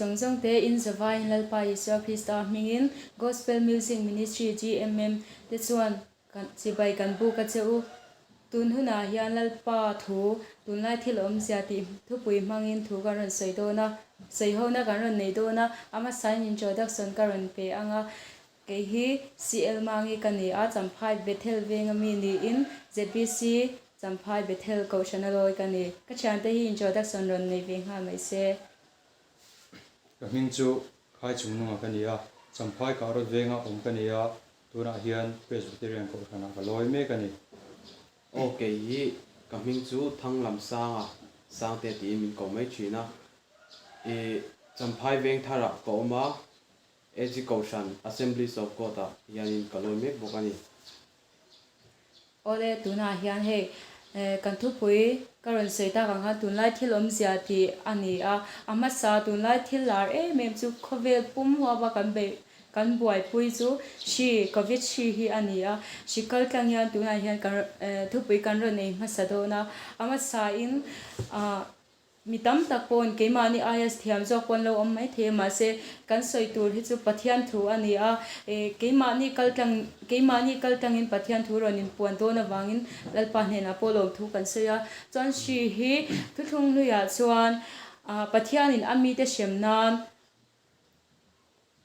zawng zawng te in zavaiin Lalpa Isua Krista hmingin Gospel Music Ministry, GMM, te chuan kan chibai kan buk a che u. Tun hunah hian Lalpa thu tunlai thil awmzia tih thupui hmangin thu kan rawn sawi dawn a, sawihona kan rawn nei dawn a, a hmasain introduction ka rawn pe ang a, Kei hi CL Mangi ka ni a, Champhai Bethel venga mi niin ZBC Champhai Bethel Kohhrana lawi ka ni. Ka thiante hi introduction rawn nei ve nghal mai se. Ka hming chu Khai Chungnunga ka ni a, Champhai Kahrawt venga awm ka ni a, tunah hian Presbyterian Kohhranah ka lawi mek a ni. Aw kei hi ka hming chu Thanglamsanga Sangte tiin min ko mai thin a, i Champhai Vengtharah ka awm a, AG Kohhran, Assemblies of God ah hianin ka lawi mek bawk a ni. Awle, tunah hian hei kan thupui ka rawn sawi tak ang khan tunlai thil awmzia tih a ni a. A hmasa tunlai thil lar em em chu khawvel pum huapa kan beih kan buaipui chu hri, Covid hri hi a ni a. Hri kal tlang hian tunah hian kan thupui kan rawn ei hmasa dawn a. A hmasain ah. Mi tam tak pawhin keimahni aia thiam zawk pawh an lo awm mai thei a, mahse kan sawi tur hi chu Pathian thu a ni a, keimahni kal tlang keimahni kal tlangin Pathian thu rawn inpuan dawn avangin Lalpa hnenah pawh lawmthu kan sawi a. Chuan hri hi thuthlung hluiah chuan Pathianin a mite hrem nan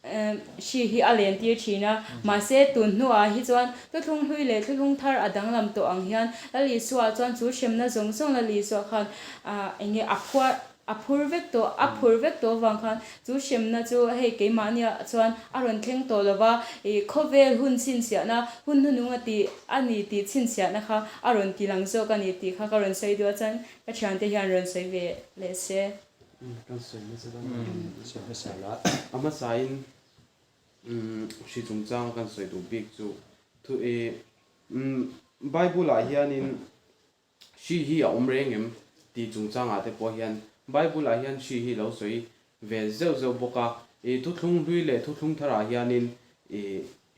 Hri hi a len tir thin a, mahse tun hnuah hi chuan thuthlung hlui leh thuthlung thar a danglam tawh ang hian Lal Isua chuan chu hremna zawng zawng Lal Isua khan eng nge a phuar a phur vek tawh a phur vek tawh avang khan chu hremna chu hei keimahniah chuan a rawn thleng tawh lo va, ih khawvel hun chhinchhiahna hun hnuhnung a tih a ni tih chhinchhiahna kha a rawn ti lang zawk a ni tih kha ka rawn sawi duh a chuan ka thiante hian rawn sawi ve leh se. Kan sawi hmasa dawn a ni. Sawi hmasa la. A hmasain hri chungchanga kan sawi duh bik chu thu i Bible ah hianin hri hi a awm reng em tih chungchangah te pawh hian Bible ah hian hri hi lo sawi ve zeuh zeuh bawk a. I thuthlung hlui leh thuthlung tharah hianin i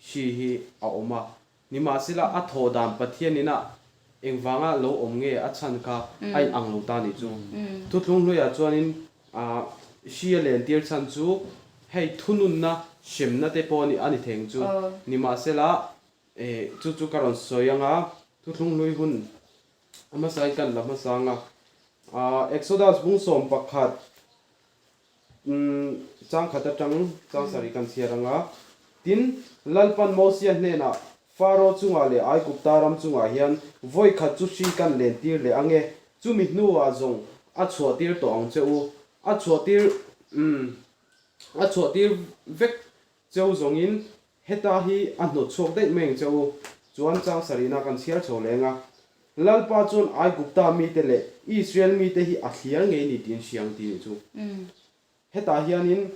hri hi a awm a. Nimahsela, a thawh dan Pathianin a engvanga lo awm nge a chhan kha a in ang lo ta nih chu. Thuthlung hluiah chuanin hri a len tir chhan chu hei thununna hremna te pawh a ni theng chu. Nimahsela, chu chu ka rawn sawi anga thuthlung hlui hun a hmasain kan la hmasa anga Exodus bung 11 Umm, chang khat atang chang sarih kan chhiar ang a. Tin, Lalpan Mosia hnenah, Faro chungah leh Aigupta ram chungah hian vawi khat chu hri kan lentir leh ang e, chumi hnuah zawng a chhuahtir tawh ang che u. A chhuahtir, umm, a chhuahtir vek cheu zawngin Heta hi a hnawt chhuak daih mai ang che u, chuan chang sarihna kan chhiar chho leng a. Lalpa chuan Aigupta mite leh Israel mite hi a thliar ngei ni tiin hria ang tih nih chu. Hetah hianin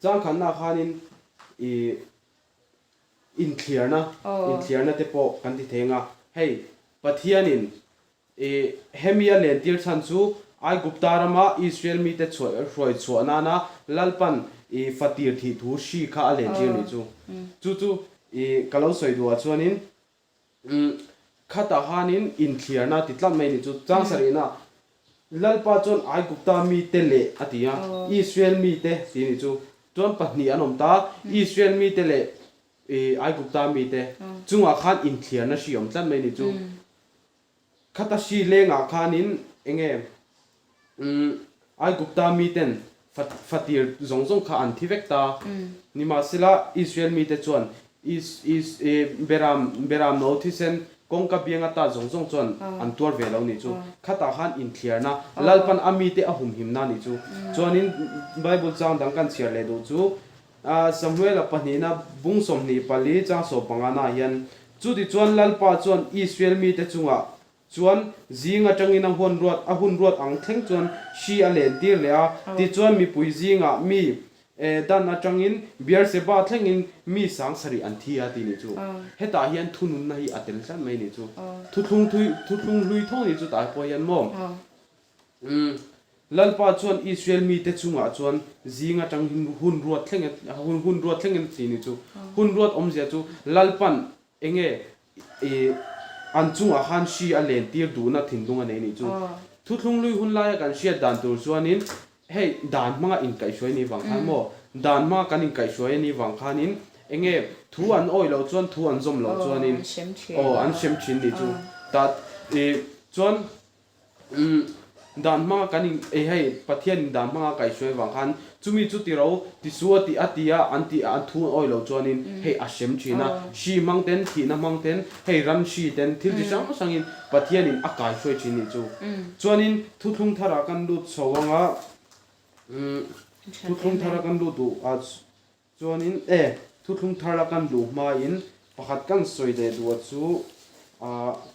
changkhanna khanin i inthliarna, inthliarna te pawh kan ti thei ang a. Hei Pathianin I hemi a lentir chhan chu Aigupta rama Israel mite chhuah hruai chhuah nana Lalpan i fatir thih thu hri kha a lentir nih chu. Chu chu i ka lo sawi duhah chuanin khatah khanin inthliarna ti tlat mai nih chu. Chang sarihna Lalpa chuan Aigupta mite leh a ti a, Israel mite tih nih chu. Chuan pahnih an awm ta, Israel mite leh i Aigupta mite chungah khan inthliarna hri awm tlat mai nih chu. Khata hri lengah khanin enge umm Aigupta miten fatir zawng zawng kha an thi vek ta. Nimahsela Israel mite chuan Is Is Beram Beram no thisen kawngka biang ata zawng zawng chuan an tuar ve lo nih chu. Khatah khan inthliarna Lalpan a mite a humhimna nih chu. Chuanin Bible chang dang kan chhiar leh duh chu Samuela pahnihna bung 24 chang 15 na hian, Chutichuan Lalpa chuan Israel mite chungah chuan zing atangin a huan ruat a hun ruat ang thleng chuan hri a lentir leh a, tichuan mipui zingah mi Dan atangin Beerseba thlengin mi 7000 an thi a tih nih chu. Hetah hian thununna hi a tel tlat mai nih chu. Thuthlung thui thuthlung hlui tho nih chu tah pawh hian maw. Umm, Lalpa chuan Israel mite chungah chuan zing atang hin hun ruat thleng hun hun ruat thlengin a ti ni chu. Hun ruat awmzia chu Lalpan enge i an chungah khan hri a lentir duhna thinlung a nei nih chu. Thuthlung lui hun laia kan hriat dan tur chuanin. Hei dan hmanga inkaihhruai anih vang khan maw? Dan hmanga kan inkaihhruai anih vang khanin enge thu an awih loh chuan thu an zawm loh chuanin aw an hrem thin nih chu ta ih chuan umm dan hmanga kan in ei hei Pathianin dan hmanga kaihhruai vang khan chumi chu tiro tisu a tih a ti a an tih an thu an awih loh chuanin hei a hrem thin a hri hmang ten thihna hmang ten hei ram hri ten thil chi hrang hrangin Pathianin a kaihhruai thin nih chu chuanin Thuthlung tharah kan lut chho ang a, thuthlung thara kan lut duh ah chuanin e, thuthlung thara kan luh hmain pakhat kan sawi leh duh a chu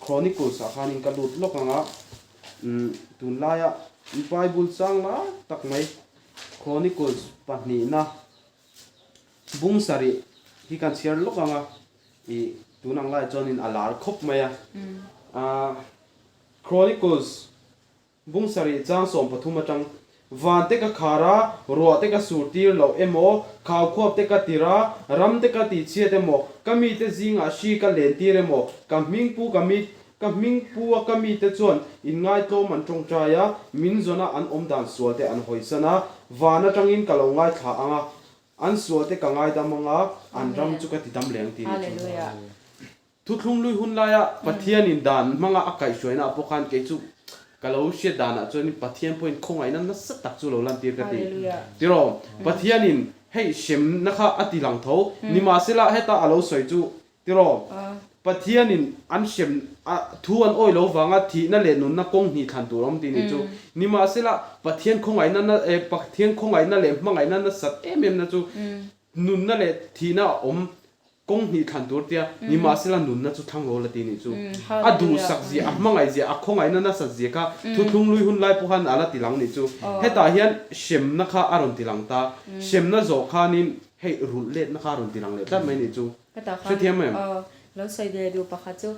Chronicles ah khanin ka lut lawk ang a, tunlaia Bible chang lai tak mai Chronicles pahnihna bung sarih hi kan chhiar lawk ang a, ih tun ang lai chuanin a lar khawp mai a, Chronicles bung sarih chang 13 atang, Van te ka khar a, ruah te ka sur tir loh emaw, khau khuap te ka tir a, ram te ka tih chhiat emaw, ka mite zingah hri ka len tir emaw, ka hming pu ka mi ka hming pu a ka mite chuan inngaitlawm an tawngtai a, min zawn a an awm dan sual te an hawisan a, van atangin ka lo ngaithla ang a, an sual te ka ngaidam ang a, an ram chu ka ti dam leng tih ni chu. Thuthlung lui hun laia Pathianin dan hmanga a kaihhruaina ah pawh khan kei chu ka lo hriat danah chuanin Pathian pawhin khawngaihna nasa tak chu lo lantir ka ti. Tiraw? Pathianin hei hremna kha a ti lang tho. Nimahsela heta a lo sawi chu tiraw? Pathianin an hrem a thu an awih lo vanga thihna leh nunna kawng hnih thlan tur a awm tih nih chu. Nimahsela Pathian khawngaihna na eh Pathian khawngaihna leh hmangaihna nasat em em na chu nunna leh thihna a awm Kawng hnih thlan tur tia nimahsela nunna chu thlang lo la ti nih chu. A duhsak zia, a hmangaih zia, a khawngaihna nasat zia kha thuthlung lui hun lai pawh khan a la ti lang nih chu. Hetah hian hremna kha a rawn ti lang ta. Hremna zawh khanin hei rulh letna kha a rawn ti lang leh tlat mai nih chu. Hrethiam em? Lo sawi ve duh pakhat chu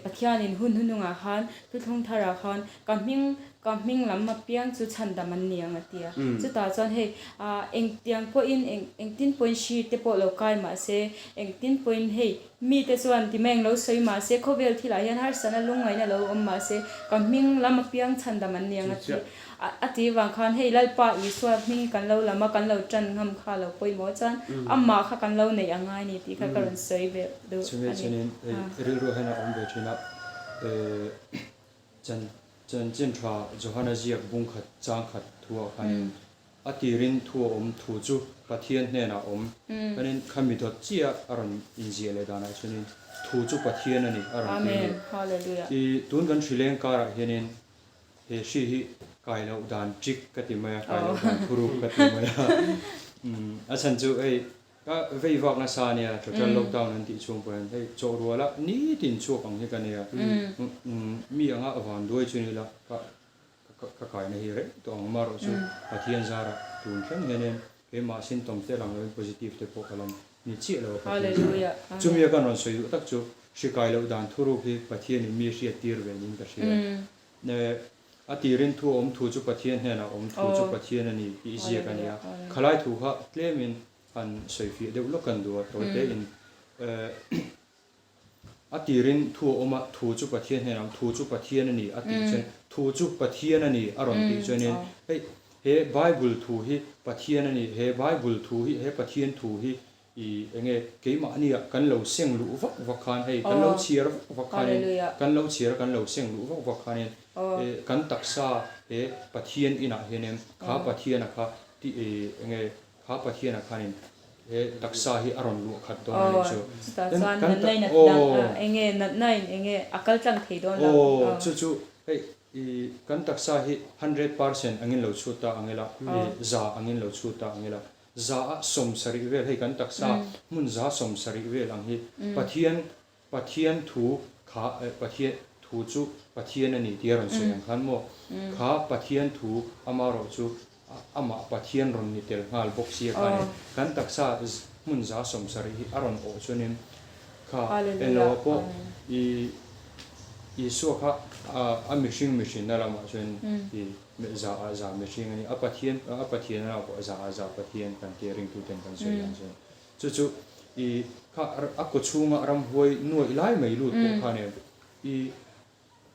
Pathianin hun hunungah khan thuthlung tharah khan ka hming ka hming lam apiang chu chhandam an ni ang a ti a. Chutah chuan hei ah engtiang pawhin eng engtin pawhin hri te pawh lo kai mah se engtin pawhin hei mite chuan ti mai ang lo sawi mah se khawvel thilah hian harsatna lungngaihna lo awm mah se ka hming lam apiang chhandam an ni ang a ti a tih vang khan hei Lalpa Isua hming kan lo lam a kan lo tan ngam kha a lo pawimawh chuan amah kha kan lo neih a ngai ni tih kha ka rawn sawi ve duh a ni. Chumi chuanin hei rilru hian a awm ve thin a eh chan Chanchin tha Johana ziak bung khat chang khat thuah khanin a tirin thu a awm thu chu Pathian hnenah a awm. Chuanin khami dawt chiah a rawn inziah leh danah chuanin thu chu Pathian a ni a rawn ti a ni. I tun kan hrileng karah hianin he hri hi kai loh dan trick ka ti mai a, kai loh dan thuruk ka ti mai a. A chhan chu hei Ka vei vak nasa a nia, total lockdown an tih chhung pawh hian hei chawh ruala nitin chhuak ang hi ka nia. Mi anga van duai chu ni ila ka ka kaina hi reng tawh ang marawh chu Pathian zarah tun thleng hianin keimah symptoms te lang loin positive te pawh ka la ni chiah lo a Pathian zarah. Chumi a kan rawn sawi duh tak chu hri kai loh dan thuruk hi Pathianin mi hriat tir ve niin ka hria. A tirin thu a awm thu chu Pathian hnenah awm thu chu Pathian a ni tih ziak a ni a. Khalai thu kha tlemin han sawifiah deuh lawk kan duh a, tawi tein a tirin thu a awm a, thu chu Pathian hnenah awm thu chu Pathian a ni a tih chuan thu chu Pathian a ni a rawn tih chuanin hei he Bible thu hi Pathian a ni, he Bible thu hi he Pathian thu hi I enge keimahnia kan lo seng luh vak vak khan hei kan lo chhiar vak vak khanin kan lo chhiar a kan lo seng luh vak vak khanin kan taksa he Pathian inah hianin kha Pathiana kha ti enge kha Pathiana khanin he taksa hi a rawn luah khat dawn a nih chu. Kan tak aw aw chu chu hei i kan taksa hi 100% angin lo chhut ta ang ila i za angin lo chhut ta ang ila Za a 70 vel hei kan taksa hmun za 70 vel ang hi Pathian Pathian thu kha Pathian thu chu Pathian a ni tih a rawn sawi ang khan maw kha Pathian thu amarawh chu amah Pathian rawn ni tel nghal bawk sia khanin kan taksa hmun za 70 hi a rawn awh chuanin kha englo ah pawh i Isua kha a mihring mihrinna lamah chuan i Za ah za mihring a ni. A Pathian, a Pathian a pawh za ah za Pathian kan tia ringtuten kan sawi dan chuan. Chu chu i kha a kaw chhunga ramhuai nuaih lai mai lut pawh kha nen i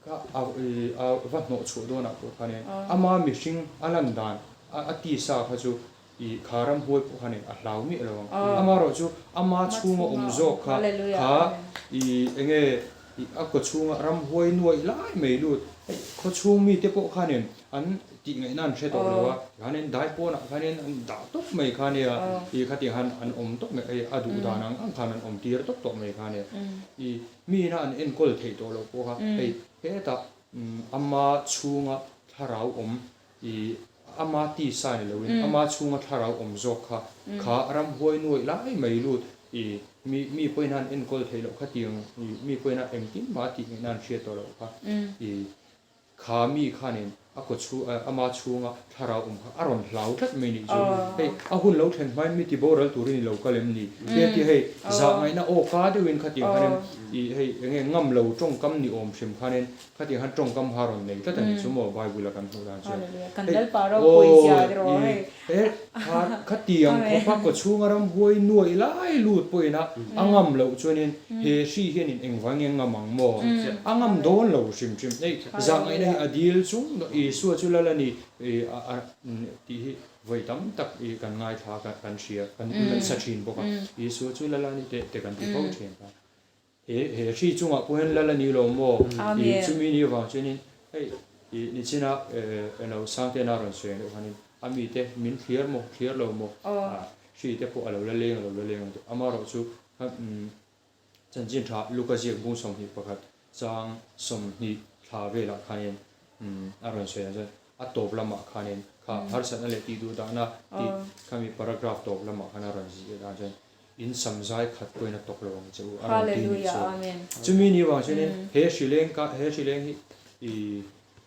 kha a i a va hnawh chhuah dawnah pawh kha nen ama mihring a lan dan. A tisa kha chu i kha ramhuai pawh khanin a hlau miah lo ang. Amaherawhchu ama chhunga awm zawk kha kha i enge i a kaw chhunga ramhuai nuaih lai mai lut hei khaw chhung mite pawh khanin an tih ngaihna an hre tawh lo a, tikhanin dai pawnah khanin an dah tawp mai kha nia i khatiang khan an awm tawp mai hei a duh dan ang ang khan an awm tir tawp tawh mai kha nia i mi ina an enkawl theih tawh loh pawh kha hei hetah ama chhunga thlarau awm I ama tisa ni loin ama chhunga thlarau awm zawk kha kha ramhuai nuaih lai mai lut i mi mi pawhin an enkawl theih loh kha tiang i mi pawhin a engtin mah tih ngaihna an hriat tawh loh kha i kha mi khanin a kaw chhu ama chhunga thlarau awm kha a rawn hlau tlat mai nih chu hei a hun lo thlen hmain mi ti boral turin i lo kal em ni te a ti hei zah ngaihna aw ka deuhin khatiang khanin i hei enge ngam lo tawngkam ni awm hrim khanin Khatiang khan tawngkam ha rawn nei tlat a ni chu maw Bible a kan hmuh dan chuan. Hallelujah. Kan Lalpa ropui zia Hei erawh hei. He kha khatiang khawpa kawchhunga ramhuai nuaih lai lut pawhin a a ngam loh chuanin he hri hianin engvang nge ngam ang maw? A ngam dawn lo hrim hrim. Hei zahngaihna hi a dil chung Isua chu lal a ni tih hi vawi tam tak kan ngaithla kan hria kan sa thin bawk a. Isua chu lal a ni teh te kan ti fo thin kha. He he hri chungah pawh hian lal a ni lo maw? Ih chumi ni avang chuanin hei ih nichina eng lo Sangtena rawn sawi ang deuh khanin a mite min thliar maw thliar lo maw ah hri te pawh a lo la leng a lo la leng ang tih amaherawh chu chanchin tha Luka ziak bung 21 chang 20 thla velah khanin a rawn sawi ang chuan a tawp lamah khanin kha harsatna leh tih duh dahna tih khami paragraph tawp lamah khan a rawn ziah dan chuan In sam zai khat pawhin a tawk lo ang che u, a rawn ti nih chu. Chumi ni vang chuanin he hrileng ka he hrileng hi i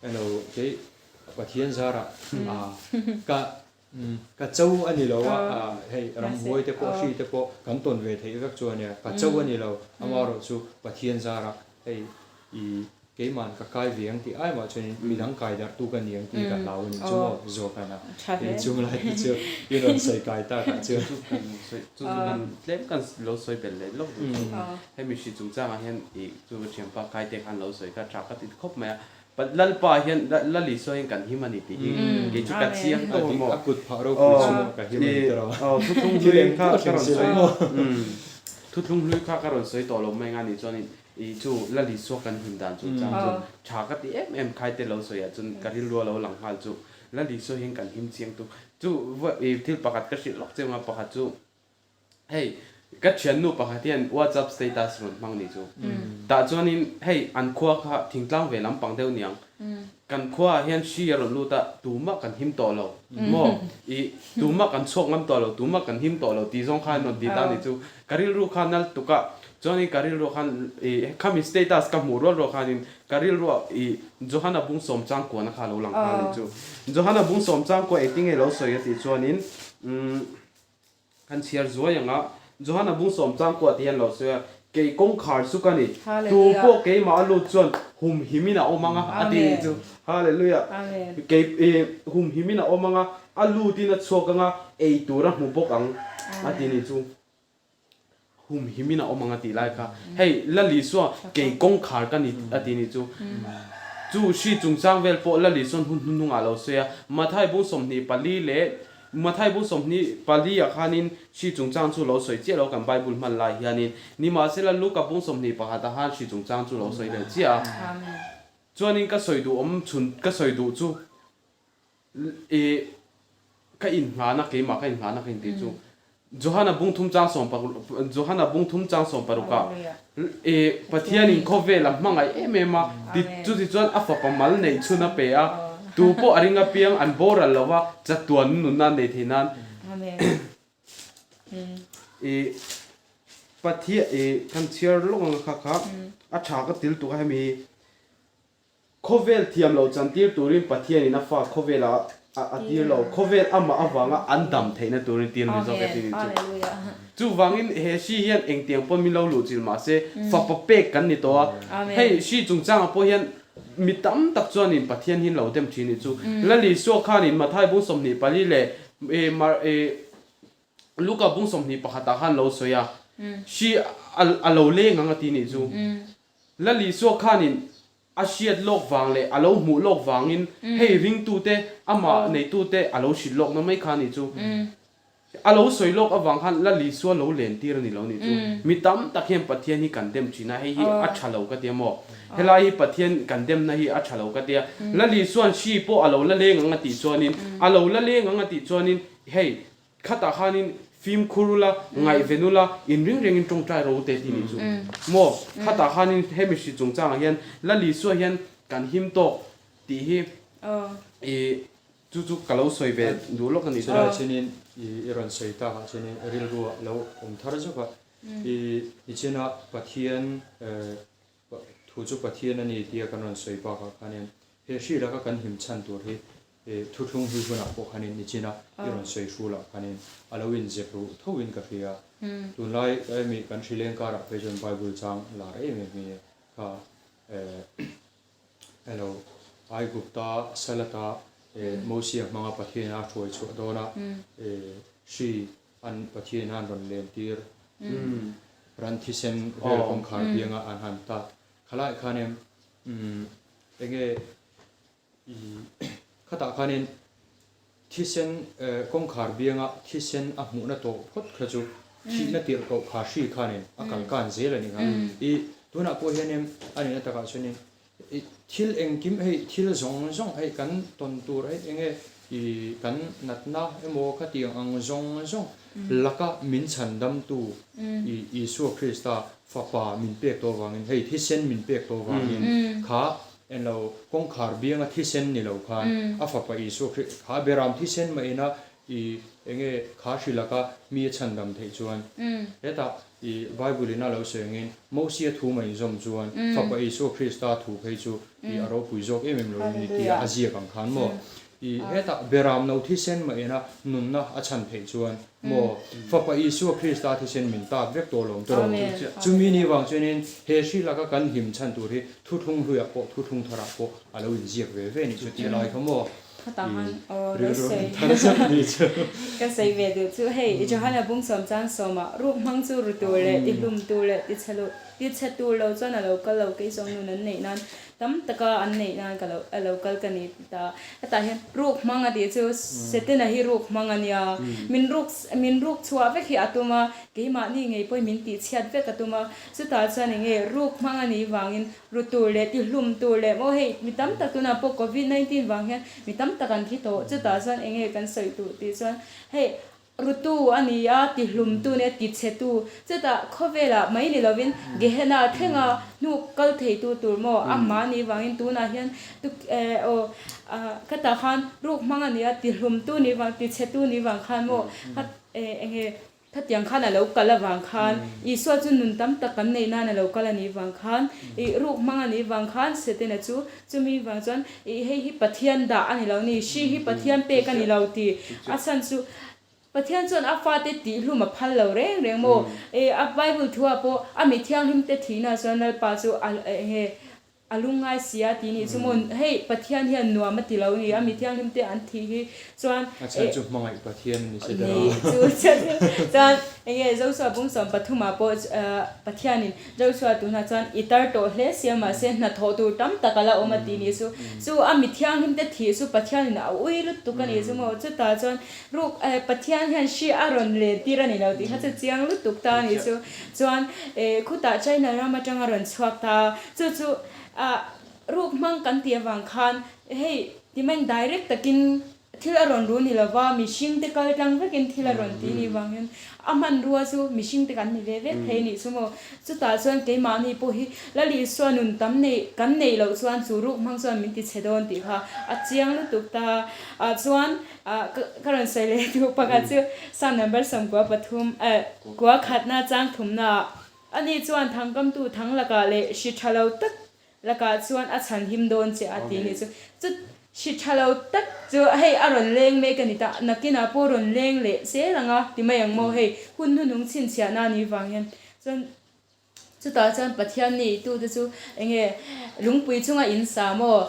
elo kei Pathian zarah ka ka cho a ni lo a, hei ramhuai te pawh hri te pawh kan tawn ve theih vek chu a nia, ka cho a ni lo, amaherawh chu Pathian zarah hei i Keiman ka kai ve ang tih ai mah chuanin midang kai darh tu ka ni ang tih hi ka hlau a nih chu maw zawk a na. He chung lai te chu i rawn sawi kai tak ah chuan. Chu kan sawi chu chu kan tlem kan lo sawi belh leh lawk duh chu. Hemi hri chungchangah hian i chu ka thianpa kai te khan lo sawi kha tha ka ti khawp mai a. Lalpa hian Lal Isua hian kan him a ni tih hi kei chu ka chiang tawp a maw. A kut phah ropui chu maw ka him a ni tawh a. Thuthlung hlui kha ka rawn sawi thuthlung hlui kha ka rawn sawi tawh lo mai ang a nih chuanin I chu Lal Isua kan him dan chu chang chu tha ka ti em em khai te lo sawi ah chuan ka rilru a lo lang nghal chu Lal Isua hian kan him chiang tu chu i thil pakhat ka hrilh lawk chiang a pakhat chu hei ka thiannu pakhat hian whatsapp status rawn hmang ni chu tah chuanin hei an khua kha thingtlang ve lampang deuh niang Kan khuaah hian hri a rawn lut a, tumah kan him tawh lo maw? Ih, tumah kan chhuak ngam tawh lo, tumah kan him tawh lo tih zawng khan rawn ti ta ni chu. Ka rilru kha nal tuk a, chuanin ka rilruah khan ih khami status ka hmuh rual rual khanin ka rilruah ih Johana bung sawm chang kuahna kha a lo lang nghal ni chu. Johana bung sawm chang kuah engtin nge lo sawi a tih chuanin umm. Kan chhiar zuai ang a, Johana bung sawm chang kuah ti hian lo sawi a, Kei kawngkhar chu ka ni, tu pawh keimah a lut chuan humhimin a awm ang a, a ti nih chu. Hallelujah! Kei humhimin a awm ang a, a lutin a chhuak ang a, ei tur a hmu bawk ang, a ti nih chu. Humhimin a awm ang a tih lai kha, hei Lal Isua kei kawngkhar ka ni a ti nih chu. Chu hri chungchang vel pawh Lal Isuan hun hnuhnungah a lo sawi a, Mathai bung 24 leh Mathai bu 24 ah khanin hri chungchang chu lo sawi chiah lo kan Bible hman lai hianin. Nimahsela Luka bung 21 ah khan hri chungchang chu lo sawi leh chiah a. Chuanin ka sawi duh awm chhun ka sawi duh chu i ka inhnghahna keimah ka inhnghahna ka intih chu Johana bung thum chang sawm paruk Johana bung thum chang sawm paruk ah i Pathianin khawvel a hmangaih em em a ti chuti chuan a fapa mal neih chhun a pe a tu pawh a ring apiang an boral lo va chatuan nunna an nei thei nan i Pathian i kan chhiar lawk ang kha kha a tha ka til tuk a hemi hi. Khawvel thiam lo chantir turin Pathianin a fa khawvela a tir lo. Khawvel amah avanga an dam theihna turin tir ni zawk e tih ni chu. Chuvangin he hri hian engtiang pawn min lo luh chilh mah se fapa pek kan ni tawh a. Hei hri chungchangah pawh hian mi tam tak chuanin Pathian hi lo dem thin ni chu. Lal Isua khanin Mathai bung 24 leh Luka bung 21 ah khan lo sawi a, hri a lo leng ang a ti nih chu. Lal Isua khanin. A hriat lawk vang leh a lo hmuh lawk vangin hei ringtute, amah neitute a lo hrilh lawkna mai kha a nih chu. A lo sawi lawk avang khan Lal Isua lo len tir a ni lo nih chu. Mi tam tak hian Pathian hi kan dem thin a, hei hi a tha lo ka tia maw? Helai hi Pathian kan demna hi a tha lo ka tia. Lal Isua'n hri pawh a lo la leng ang a tih chuanin, a lo la leng ang a tih chuanin hei Khatah khanin fimkhur ula, ngaihven ula, inring rengin tawngtai ro te tih nih chu maw? Khatah khanin hemi hri chungchangah hian Lal Isua hian kan him tawk tih hi i chu chu ka lo sawi ve duh lawk a nih chu. Chulai chuanin i rawn sawi takah chuanin rilruah lo awm thar zawk a, i nichinah Pathian Thu chu Pathian a ni tia kan rawn sawi bakah khanin he hri laka kan him chhan tur hi thuthlung hlui hunah pawh khanin nichina i rawn sawi hrulah khanin a lo inzep ruh thoin ka hria. Tunlai hemi kan hrileng karah phei chuan Bible chang lar em em hi kha elo Aigupta Salata Mosia hmanga Pathian a hruai chhuah dawna hri An Pathian an rawn len tir ran thisen vel kawngkhar bianga an han tat khalai khanin enge i khatah khanin thisen kawngkhar bianga thisen a hmuhna tawh phawt kha chu thihna tirh koh kha hri khanin a kal kan zel a ni kha. I tunah pawh hianin a nihna takah chuanin I thil engkim hei thil zawng zawng hei kan tawn tur hei enge i kan natna emaw khatiang ang zawng zawng laka min chhandamtu i Isua Krista fapa min pek tawh avangin hei thisen min pek tawh avangin kha englo kawngkhar bianga thisen ni lo khan a fapa Isua Kri kha beram thisen mah ina i enge kha hri laka mi a chhandam theih chuan hetah I Bible in a lo sawi angin Mosia thu mai inzawm chuan Fapa Isua Krista thu phei chu i a ropui zawk em em lo ni tia a ziak ang khan maw? I hetah beram no thisen mah ina nunna a chhan theih chuan maw Fapa Isua Krista thisen min tat vek tawh lawm tawh lo. Chumi ni vang chuanin he hri laka kan him chhan tur hi thuthlung hluiah pawh thuthlung tharah pawh a lo inziak ve ve ni chu tih lai kha maw? Khatah khan aw lo sawi ka sawi ve duh chu hei Johana bung sawm chang sawmah ruk hmang chu ru tur leh ti hlum tur leh ti chhe ti chhe tur lo chuan a lo kal lo kei zawng nun an neih nan tam taka an neih nan ka lo a lo kal ka ni ti ta hetah hian ruk hmang a tih chu Setana hi ruk hmang a nia min ruk min ruk chhuah vek hi a tum a keimahni ngei pawhin min tih chhiat vek a tum a chutah chuan eng nge ruk hmang a nih vangin Ru tur leh ti hlum tur leh maw hei mi tam tak tunah pawh covid 19 vang hian mi tam tak an thi tawh chutah chuan eng nge kan sawi duh tih chuan hei rutu a ni a ti hlum tu nia ti chhe tu chutah khawvelah mai ni lovin Gehenna thlenga hnuk kal thei tu tur maw a mahni vangin tunah hian tuk eh aw ah khatah khan ruk hmang a ni a ti hlum tu ni vang ti chhe tu ni vang khan maw kha eh eng nge Khatiang khan a lo kal avang khan, Isua chu nun tam tak kan neih nan a lo kal a nih vang khan, ih ruk hmang a nih vang khan Setana chu chumi vang chuan ih hei hi Pathian dah a ni lo ni, hri hi Pathian pek a ni lo ti a chhan chu Pathian chuan a fate tihhlum a phal lo reng reng maw? Ih a Bible thuah pawh a mi thianghlimte thihna chuan Lalpa chu a eng nge A lungngai si a ti nih chu maw, hei Pathian hian nuam a ti lo ni, a mi thianghlim te an thih hi chuan A chhan chu hmangaih Pathian a ni se deuh a. Ni chu chuan enge Joshua bung 13 ah pawh Pathianin Joshua tunah chuan i tar tawh hle sia mahse hnathawh tur tam tak a la awm a ti nih chu. Chu a mi thianghlim te thih chu Pathianin a ui lutuk a nih chu maw, chutah chuan ruk Pathian hian hri a rawn len tir a ni lo tih kha chu chiang lutuk ta a nih chu. Chuan khutah China ram atanga rawn chhuak ta a, chu chu ruk hmang kan tih avang khan hei timain direct takin thil a rawn ru ni lova, mihring te kal tlang vekin thil a rawn ti ni vang hian a hmanrua chu mihring te kan ni ve vek thei nih chu maw. Chutah chuan keimahni pawh hi Lal Isua nun tam neih kan neih loh chuan chu ruk hmang chuan min ti chhe dawn tih kha a chiang lutuk ta a, chuan Ka rawn sawi leh duh pakhat chu Psalm number 93 eh kua khatna chang thumna ah ani chuan thangkamtu thang lakah leh hri tha lo tak lakah chuan a chhan him dawn che a ti ni chu. Chu hri tha lo tak chu hei a rawn leng mek a ni ta, nakinah pawh rawn leng leh zel ang a ti mai ang maw hei hun hnuhnung chhinchhiahna a nih vang hian chuan Chutah chuan Pathian ni tute chu enge lungpui chunga in sa maw?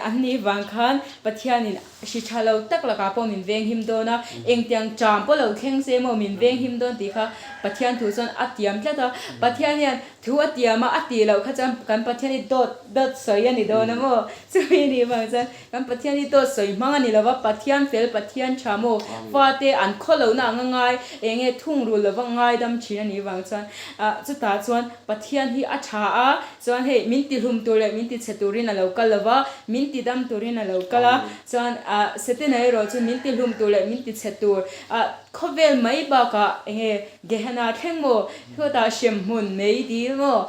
An nih vang khan Pathianin hri tha lo tak lakah pawh min veng him dawn a, engtiang ṭam pawh lo thleng se maw min veng him dawn tih kha Pathian thu chuan a tiam tlat a. Pathian hian. Thu a tiam a, a tih loh kha chuan kan Pathian hi dawt dawt sawi a ni dawn a maw? Chumi nih vang chuan kan Pathian hi dawt sawi hmang a ni lo va, Pathian fel, Pathian tha maw? Fate an khaw lohna ang a ngai, eng nge thungrul lova ngaidam thin a nih vang chuan ah chutah chuan Pathian hi a tha a, chuan hei min tihlum tur leh min tichhe turin a lo kal lo va, min tidam turin a lo kal a, chuan ah Setana erawh chu min tihlum tur leh min tichhe tur ah khawvel mai bakah eng nge Gehenna thleng maw? Chutah hremhmun mei dil maw?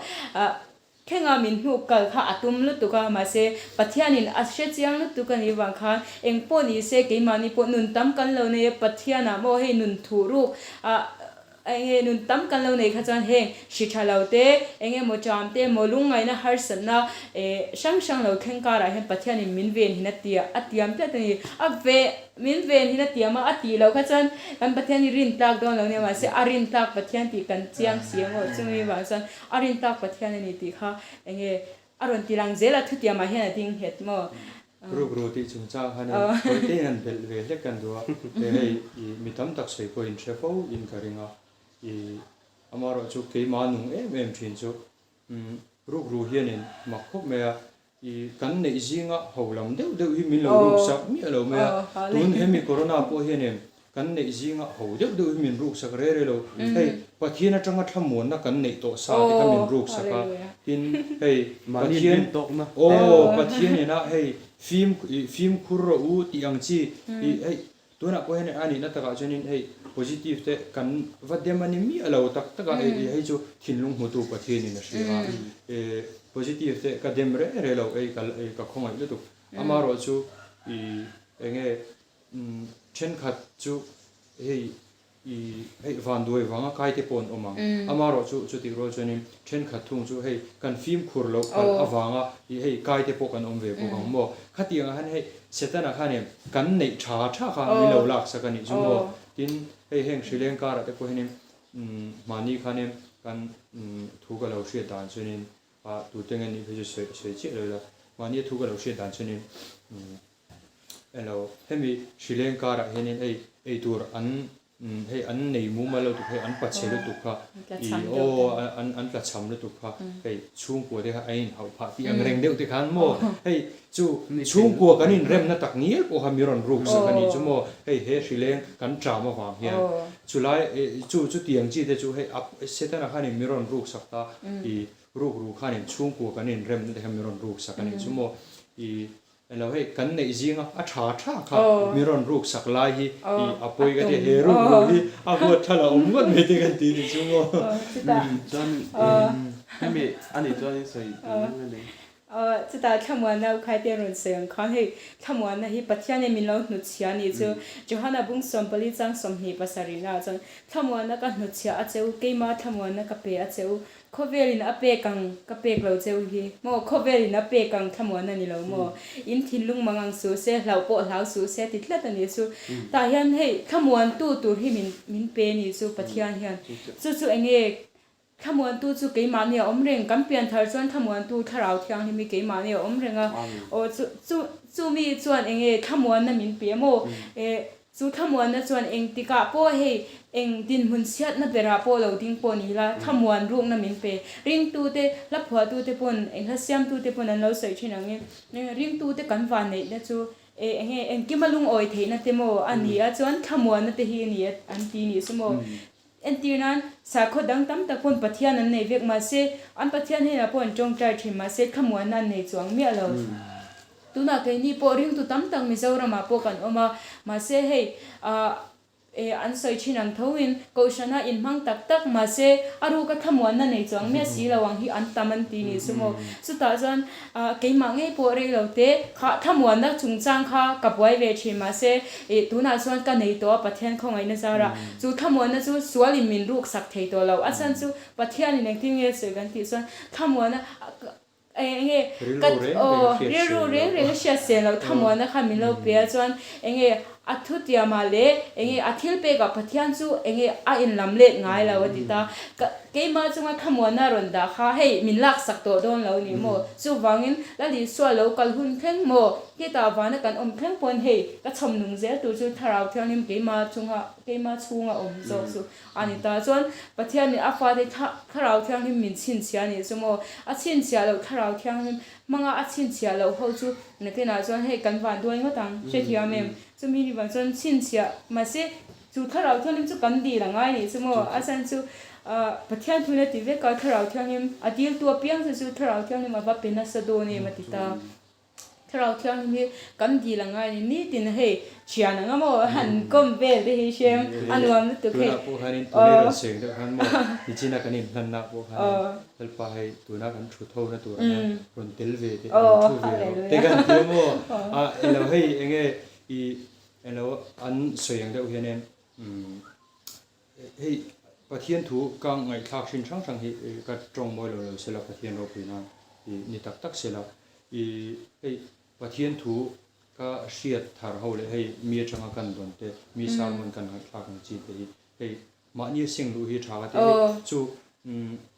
Thlenga min hnuk kal kha a tum lutuk a, mahse Pathianin a hre chiang lutuk a nih vang khan eng pawh ni se keimahni pawh nun tam kan lo nei a, Pathianah maw hei nun thuh ruk ah eng nge nun tam kan lo nei kha chuan heng hri tha lo te eng emaw ṭam te emaw lungngaihna harsatna eh hrang hrang lo thleng karah hian Pathianin min venhin a tia a tiam tlat a ni. A ve. Min ven hin a tiam a, a tih loh kha chuan kan Pathian hi rin tlak dawn lo nia, mahse a rin tlak Pathian tih kan chiang si ang aw, chumi vang chuan a rin tlak Pathian a ni tih kha eng nge a rawn ti lang zel a, thutiamah hian a ding nghet maw? Rukru tih chungchang khanin Kawitein an belh ve hlek kan duh a, hei i mi tam tak sawi pawhin hre fo in ka ring a, i amaherawhchu keimah nung em em thin chu rukru hianin mak khawp mai a, I kan neih zinga ho lam deuh deuh hi min lo ruk sak miah lo mai a, tun hemi corona pawh hian em kan neih zinga ho deuh deuh hi min ruk sak re re lo, hei Pathian atanga thlamuanna kan neih tawh sa te kha min ruk sak a, tin hei Pathian aw Pathian ina hei fim fimkhur rawh u tih ang chi i hei Tunah pawh hian a nihna takah chuanin hei positive te kan va dem a ni miah lo tak tak a, hei chu thinlung hmutu Pathianin a hria a, positive te ka dem reh reh lo ei ka khawngaih lutuk. Amaherawh chu i eng nge thenkhat chu hei I hei vanduai vanga kai te pawh an awm ang. Amaherawh chu chutih rual chuanin thenkhat thung chu hei kan fimkhur loh palh avanga i hei kai te pawh kan awm ve bawk ang maw? Khatiang ah khan hei Setana khanin kan neih tha tha kha min lo laksak a nih chu maw? Tin hei heng hrileng karah te pawh hianin mahni khanin kan thu ka lo hriat dan chuanin ah tute nge nih phei chu sawi sawi chiah lo ila mahni a thu ka lo hriat dan chuanin Elo, hemi hrileng karah hianin hei eitur an hei an nei mumal lo tuk hei an pachhe lutuk kha i aw an an tlachham lutuk kha hei chhungkua te kha a inhauh phah tih ang reng deuh te khan maw hei chu chhungkua kan inremna tak ngial pawh kha mi rawn ruk sak a nih chu maw hei he hrileng kan ṭam avang hian chulai chu chutiang chi te chu hei a Setana khanin mi rawn ruk sak ta i ruk ru khanin chhungkua kan inremna te kha mi rawn ruk sak a nih chu maw i Elo hei kan neih zinga a tha tha kha mi rawn ruk sak lai hi i a pawi ka ti a, he ruk ruk hi a huat tha la awm ngawt mai te kan ti ni chu maw. Chuan hemi a nih chuan in sawi tur reng a ni. Chutah thlamuanna ukhai te rawn sawi ang khan hei thlamuanna hi Pathian in min lo hnutchhia a nih chu Johana bung 14 chang 27 ah chuan thlamuanna ka hnutchhia a che u keima thlamuanna ka pe a che u Khawvelin a pek ang ka pek lo cheu hi maw? Khawvelin a pek ang thlamuan a ni lo maw? In thinlung mang ang suh se, hlauh pawh hlau suh se ti tlat a nih chu. Tah hian hei thlamuantu tur hi min min pe a nih chu Pathian hian. Chu chu eng nge thlamuantu chu keimahni a awm reng, kan pianthar chuan thlamuantu Thlarau Thianghlim hi keimahni a awm reng a. Aw chu chu chumi chuan eng nge thlamuanna min pe maw? Eh. Chu thlamuanna chuan engtikah pawh hei eng dinhmun chhiatna berah pawh lo ding pawh ni la, thlamuan rukna min pe. Ringtute, hla phuahtute pawn, eng hla siamtute pawn an lo sawi thin angin, ringtute kan vanneihna chu e enge engkima lungawi theihna te maw a ni a, chuan thlamuanna te hi a ni a an ti nih chu maw. Entir nan, sakhaw dang tam tak pawn Pathian an nei vek mahse, an Pathian hnenah pawh an tawngtai thin mahse thlamuanna an nei chuang miah lo. Tunah keini pawh ringtu tam tak Mizoramah pawh kan awm a, mahse hei ah eh an sawi thin ang thoin Kohhrana inhmang tak tak mahse a ruka thlamuanna nei chuang miah si lo ang hi an tam an ti nih chu maw. Chutah chuan ah keimah ngei pawh rei lo te kha thlamuanna chungchang kha ka buai ve thin mahse ih tunah chuan ka nei tawh a Pathian khawngaihna zarah chu thlamuanna chu sualin min ruk sak thei tawh lo a chhan chu Pathianin engtin nge sawi kan tih chuan thlamuanna Eng nge ka aw rilru reng reng a hriat sel loh thamuanna kha min lo pe a chuan eng nge A thutiamah leh enge a thilpekah Pathian chu enge a inlam let ngai lo a ti ta. Ka keimah chunga thlamuanna rawn dah kha hei min laksak tawh dawn lo ni maw? Chuvangin Lal Isua lo kal hun thleng maw? Khitah vana kan awm thleng pawn hei ka chhawm nung zel tur chu Thlarau Thianghlim keimah chunga keimah chhunga awm zawk chu a ni ta. Chuan Pathianin a fate Thlarau Thianghlim min chhinchhiah a nih chu maw? A chhinchhiah loh Thlarau Thianghlim Hmanga a chhinchhiah loh ho chu nakinah chuan hei kan van duai ngawt ang, hrethiam em? Chumi ni vang chuan chhinchhiah mahse chu Thlarau Thianghlim chu kan dil a ngai nih chu maw? A chhan chu Pathian thuin a ti vek a, Thlarau Thianghlim a diltu apiang chu chu Thlarau Thianghlim a va pe nasa dawn em a ti ta. Thlarau Thianghlim hi kan dil a ngai a ni, nitin hei Thian ang a maw han kawm vel te hi hrem a nuam lutuk hei. Tunah pawh khanin tuni rawn seng deuh khan maw nichina kan inhlanna pawh khanin Lalpa hei tuna kan thu tho na turah hian rawn tel ve teh rawn thu ve rawh te kan ti a maw a elo hei enge i elo an sawi ang deuh hianin umm hei Pathian thu ka ngaihthlak hrin hrang hrang hi ka tawng mawi lo lo sela Pathian ropui nan i ni tak tak sela i hei Pathian thu Ka hriat thar ho leh hei mi atanga kan dawn te, mi sermon kan ngaihthlak ang chi te hi hei mahni a seng luh hi tha ka ti a ni. Chu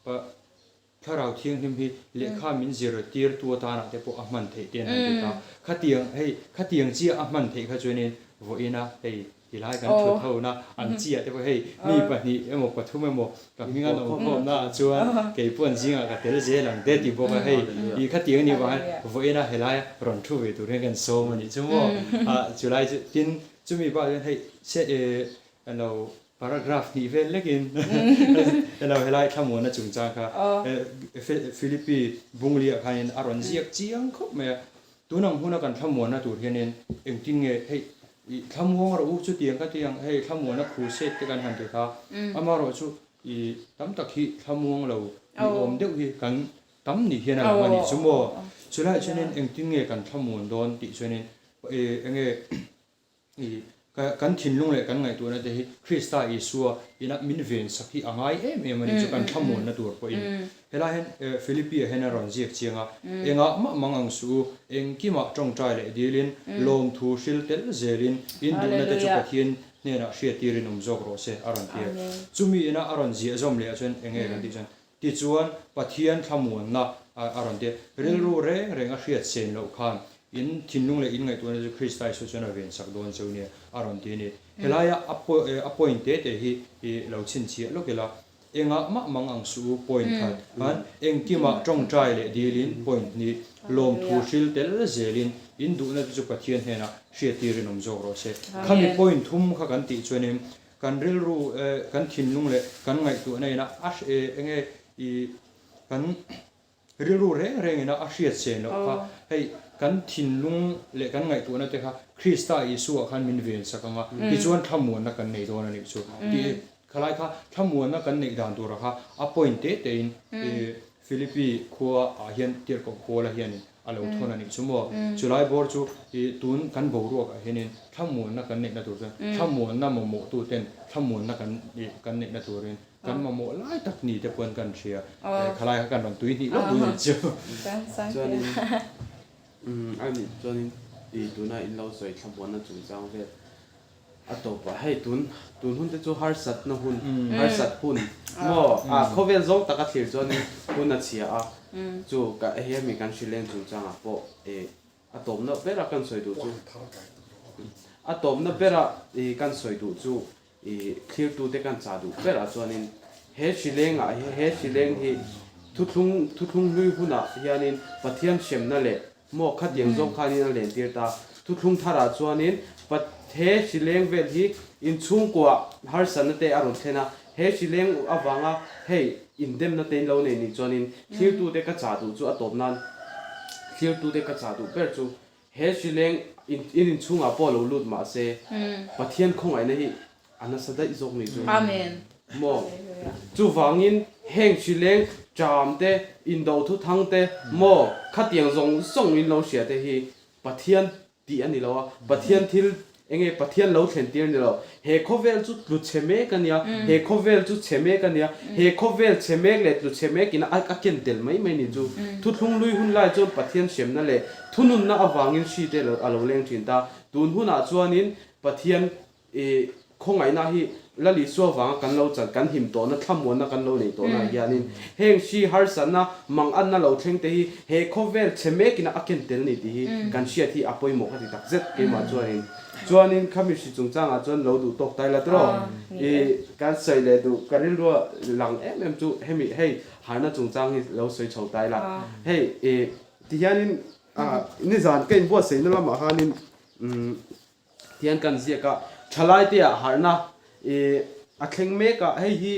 pa Thlarau Thianghlim hi lehkha min zir tir tu atanah te pawh a hman theih te an han ti ta. Khatiang hei khatiang chiah a hman theih kha chuanin vawiina hei Tilai kan thut ho na an chiah te pawh hei mi pahnih emaw pathum emaw ka hming an awm khawm na ah chuan kei pawh an zingah ka tel zel ang te ti bawk a hei i khatiang anih vang hian vawiin a helai rawn thu ve tur hian kan sawm a nih chu maw ah chulai chu tin chumi bakah chuan hei se elo paragraph hnih vel lekin elo helai thlamuanna chungchang kha Philippi Bungliah khanin a rawn ziak chiang khawp mai a. Tun ang huna kan thlamuanna tur hianin engtin nge hei i thlamuang rawh u chutiang ka ti ang hei thlamuanna crusade te kan han ti kha amaherawh chu i tam tak hi thlamuang lo ni awm deuh hi kan tam ni hian a lang a nih chu maw chulaiah chuanin engtin nge kan thlamuan dawn tih chuanin enge I kan thinlung leh kan ngaihtuahna te hi Krista Isua ina min ven sak hi a ngai em em a ni chu kan thlamuanna tur pawhin. Helai hian Philippi ah hian a rawn ziak chiang a, Engah mah mang ang suh u, engkimah tawngtai leh dilin, lawmthu hril tel zelin, in duhna te chu Pathian hnenah hriattirin awm zawk rawh se a rawn ti a. Chumi ina a rawn ziah zawm leh ah chuan enge kan tih chuan Tichuan, Pathian thlamuanna a rawn ti a, rilru reng reng a hriat sen loh khan in thinlung leh in ngaihtuahna chu Krista Isua chuan a vensak dawn cheu nia a rawn ti a ni. Helaia a point te te hi i lo chhinchhiah lawk ila, engah mah mang ang suh u point khat khan engkimah tawngtai leh dilin point hnih, lawmthu hril tel zelin in duhna te chu Pathian hnenah hriattirin awm zawk rawh se. Khami point thum kha kan tih chuanin Kan rilru kan thinlung leh kan ngaihtuahna ina a enge i kan rilru reng reng ina a hriat sen loh kha hei kan thinlung leh kan ngaihtuahna te kha Krista Isua khan min ven sak ang a, tichuan thlamuanna kan nei dawn a nih chu tih khalai kha thlamuanna kan neih dan tura kha a point te te in Philippi khua ah hian tirhkoh Paula hianin a lo thawn a nih chu maw? Chulai bawr chu i tun kan boruak ah hianin thlamuanna kan neihna tur chuan thlamuanna mamawh tu ten thlamuanna kan kan neihna turin kan mamawh lai tak ni te pawhin kan hria. Khalai kha kan rawn tui hnih lawk duh nih chu. Chuanin a nih chuanin i tuna in lo sawi thlamuanna chungchang vel A tawpah hei tun tun hun te chu harsatna hun harsat hun maw a khawvel zawng taka thlir chuanin hun a chhia a chu ka hei hemi kan hrileng chungchangah pawh eh a tawpna bera kan sawi duh chu a tawpna bera ih kan sawi duh chu ih thlirtute kan chah duh berah chuanin he hrilengah hi he hrileng hi thuthlung thuthlung hlui hunah hianin Pathian hremna leh Maw khatiang zawng khanin a lentir ta. Thuthlung tharah chuanin Pathe hrileng vel hi inchhungkua harsatna te a rawn thlen a, he hrileng avanga hei indemna te in lo nei nih chuanin thlirtute ka chah duh chu a tawp nan thlirtute ka chah duh ber chu he hrileng in inchhungah pawh lo lut mahse Pathian khawngaihna hi A nasa daih zawk nih chu. Amen. Maw? Chuvangin heng hrileng ṭam te, indo thuthang te, maw khatiang zawng zawng in lo hria te hi Pathian tih a ni lo a, Pathian thil enge Pathian lo thlen tir a ni lo. He khawvel chu tlu chhe mek a nia, he khawvel chu chhe mek a nia, he khawvel chhe mek leh tlu chhe mek in a a ken tel mai mai nih chu. Thuthlung lui hun lai chuan Pathian hremna leh thununna avangin hri te a lo leng ṭhin ta. Tun hunah chuanin. Pathian i khawngaihna hi Lal Isua vanga kan lo chan, kan him tawhna, thlamuanna kan lo neih tawhna hianin heng hri harsatna, manganna lo thleng te hi he khawvel chhe mekin a ken tel ni tih hi kan hriat hi a pawimawh ka ti tak zet keimah chuanin. Chuanin khami hri chungchangah chuan lo duh tawk tai la tiraw? I kan sawi leh duh ka rilrua lang em em chu hemi hei harna chungchang hi lo sawi chho tai la. Hei i tihianin nizan ka inbuatsaihna lamah khanin umm Tihian kan ziak a, thalaite ah harhna i a thleng mek a, hei hi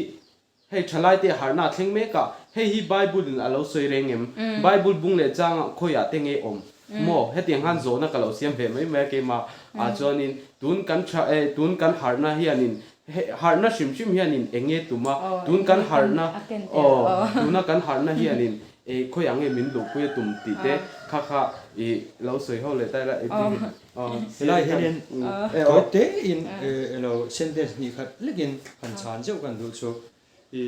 hei thalaite ah harhna a thleng mek a, hei hi Bible in a lo sawi reng em? Bible bung leh chang ah khawiah te nge awm maw? Hetiang khan zawhna ka lo siam ve mai mai a keimah ah chuanin tun kan tha eh tun kan harhna hianin hei harhna hrim hrim hianin eng nge tum a, tun kan harhna aw tuna kan harhna hianin eh khawiah nge min luhpui a tum tih te kha kha i lo sawi ho leh ta ila Helai hianin tawi tein elo sentence hnih khat lekin han chhan zeuh kan duh chu i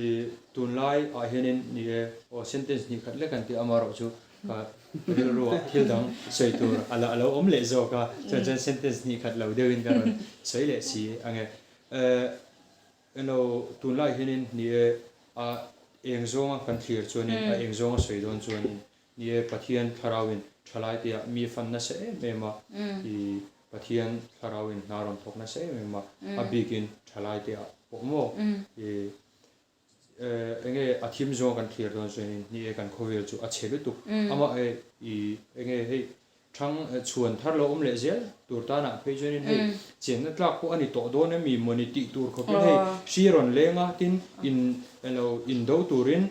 tunlai ah hianin ni e aw sentence hnih khat lek an tih amaherawh chu ka rilru ah thil dang sawi tur a la lo awm leh zawk a chuan chuan sentence hnih khat lo deuhin ka rawn sawi leh si ange elo tunlai hianin ni e a eng zawnga kan thlir chuanin a eng zawnga sawi dawn chuanin Ni e, Pathian Thlarauin thalaite ah mi fan nasa em em a, i Pathian Thlarauin hna rawn thawk nasa em em a, a bikin thalaite ah pawh maw i enge a thim zawng kan thlir dawn chuanin ni e kan khawvel chu a chhe lutuk, amah e i enge hei Thang chhuan thar lo awm leh zel tur tanah phei chuanin hei chenna tlak pawh a ni tawh dawn emi mawni tih tur khawpin hei hri rawn leng a tin in elo indo turin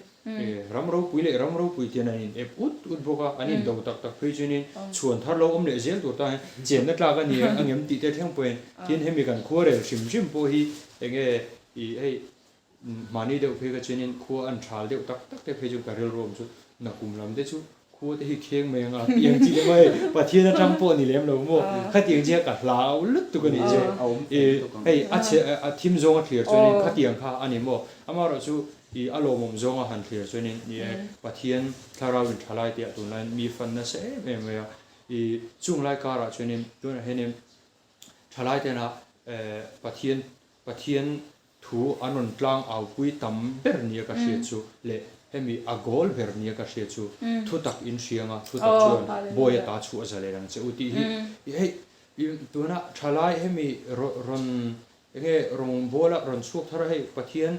ram ropui leh ram ropui tian an in ep ut ut bawk a, an indo tak tak phei chuanin chhuan thar lo awm leh zel tur tan hian chenna tlak a ni angem tih te thleng pawhin tin hemi kan khuarel hrim hrim pawh hi enge ih hei Mahni deuh phei kha chuanin khua an thal deuh tak tak te phei chu ka rilru awm chu nakum lam te chu khua te hi kheng mai anga tiang chi te mai Pathian atang pawh ni lem lo maw khatiang chi kha ka hlau lutuk a nih chu i hei a chhe a thim zawng a thlir chuanin khatiang kha a ni maw amaherawh chu i a lawmawm zawng a han thlir chuanin ni e Pathian thlarau in tha lai tih ah tunlaiin mi fan nasa em em mai a i chung lai karah chuanin tunah hianin thalai tena Pathian Pathian Thu an rawn tlang aupui tam ber nia ka hriat chu leh hemi a goal ber nia ka hriat chu thutak in hriang a, thutak chuan bawi ata chhuah za leh ang che u tih hi hei tuna thalai hemi rawn enge rawngbawla rawn chhuak thar a hei Pathian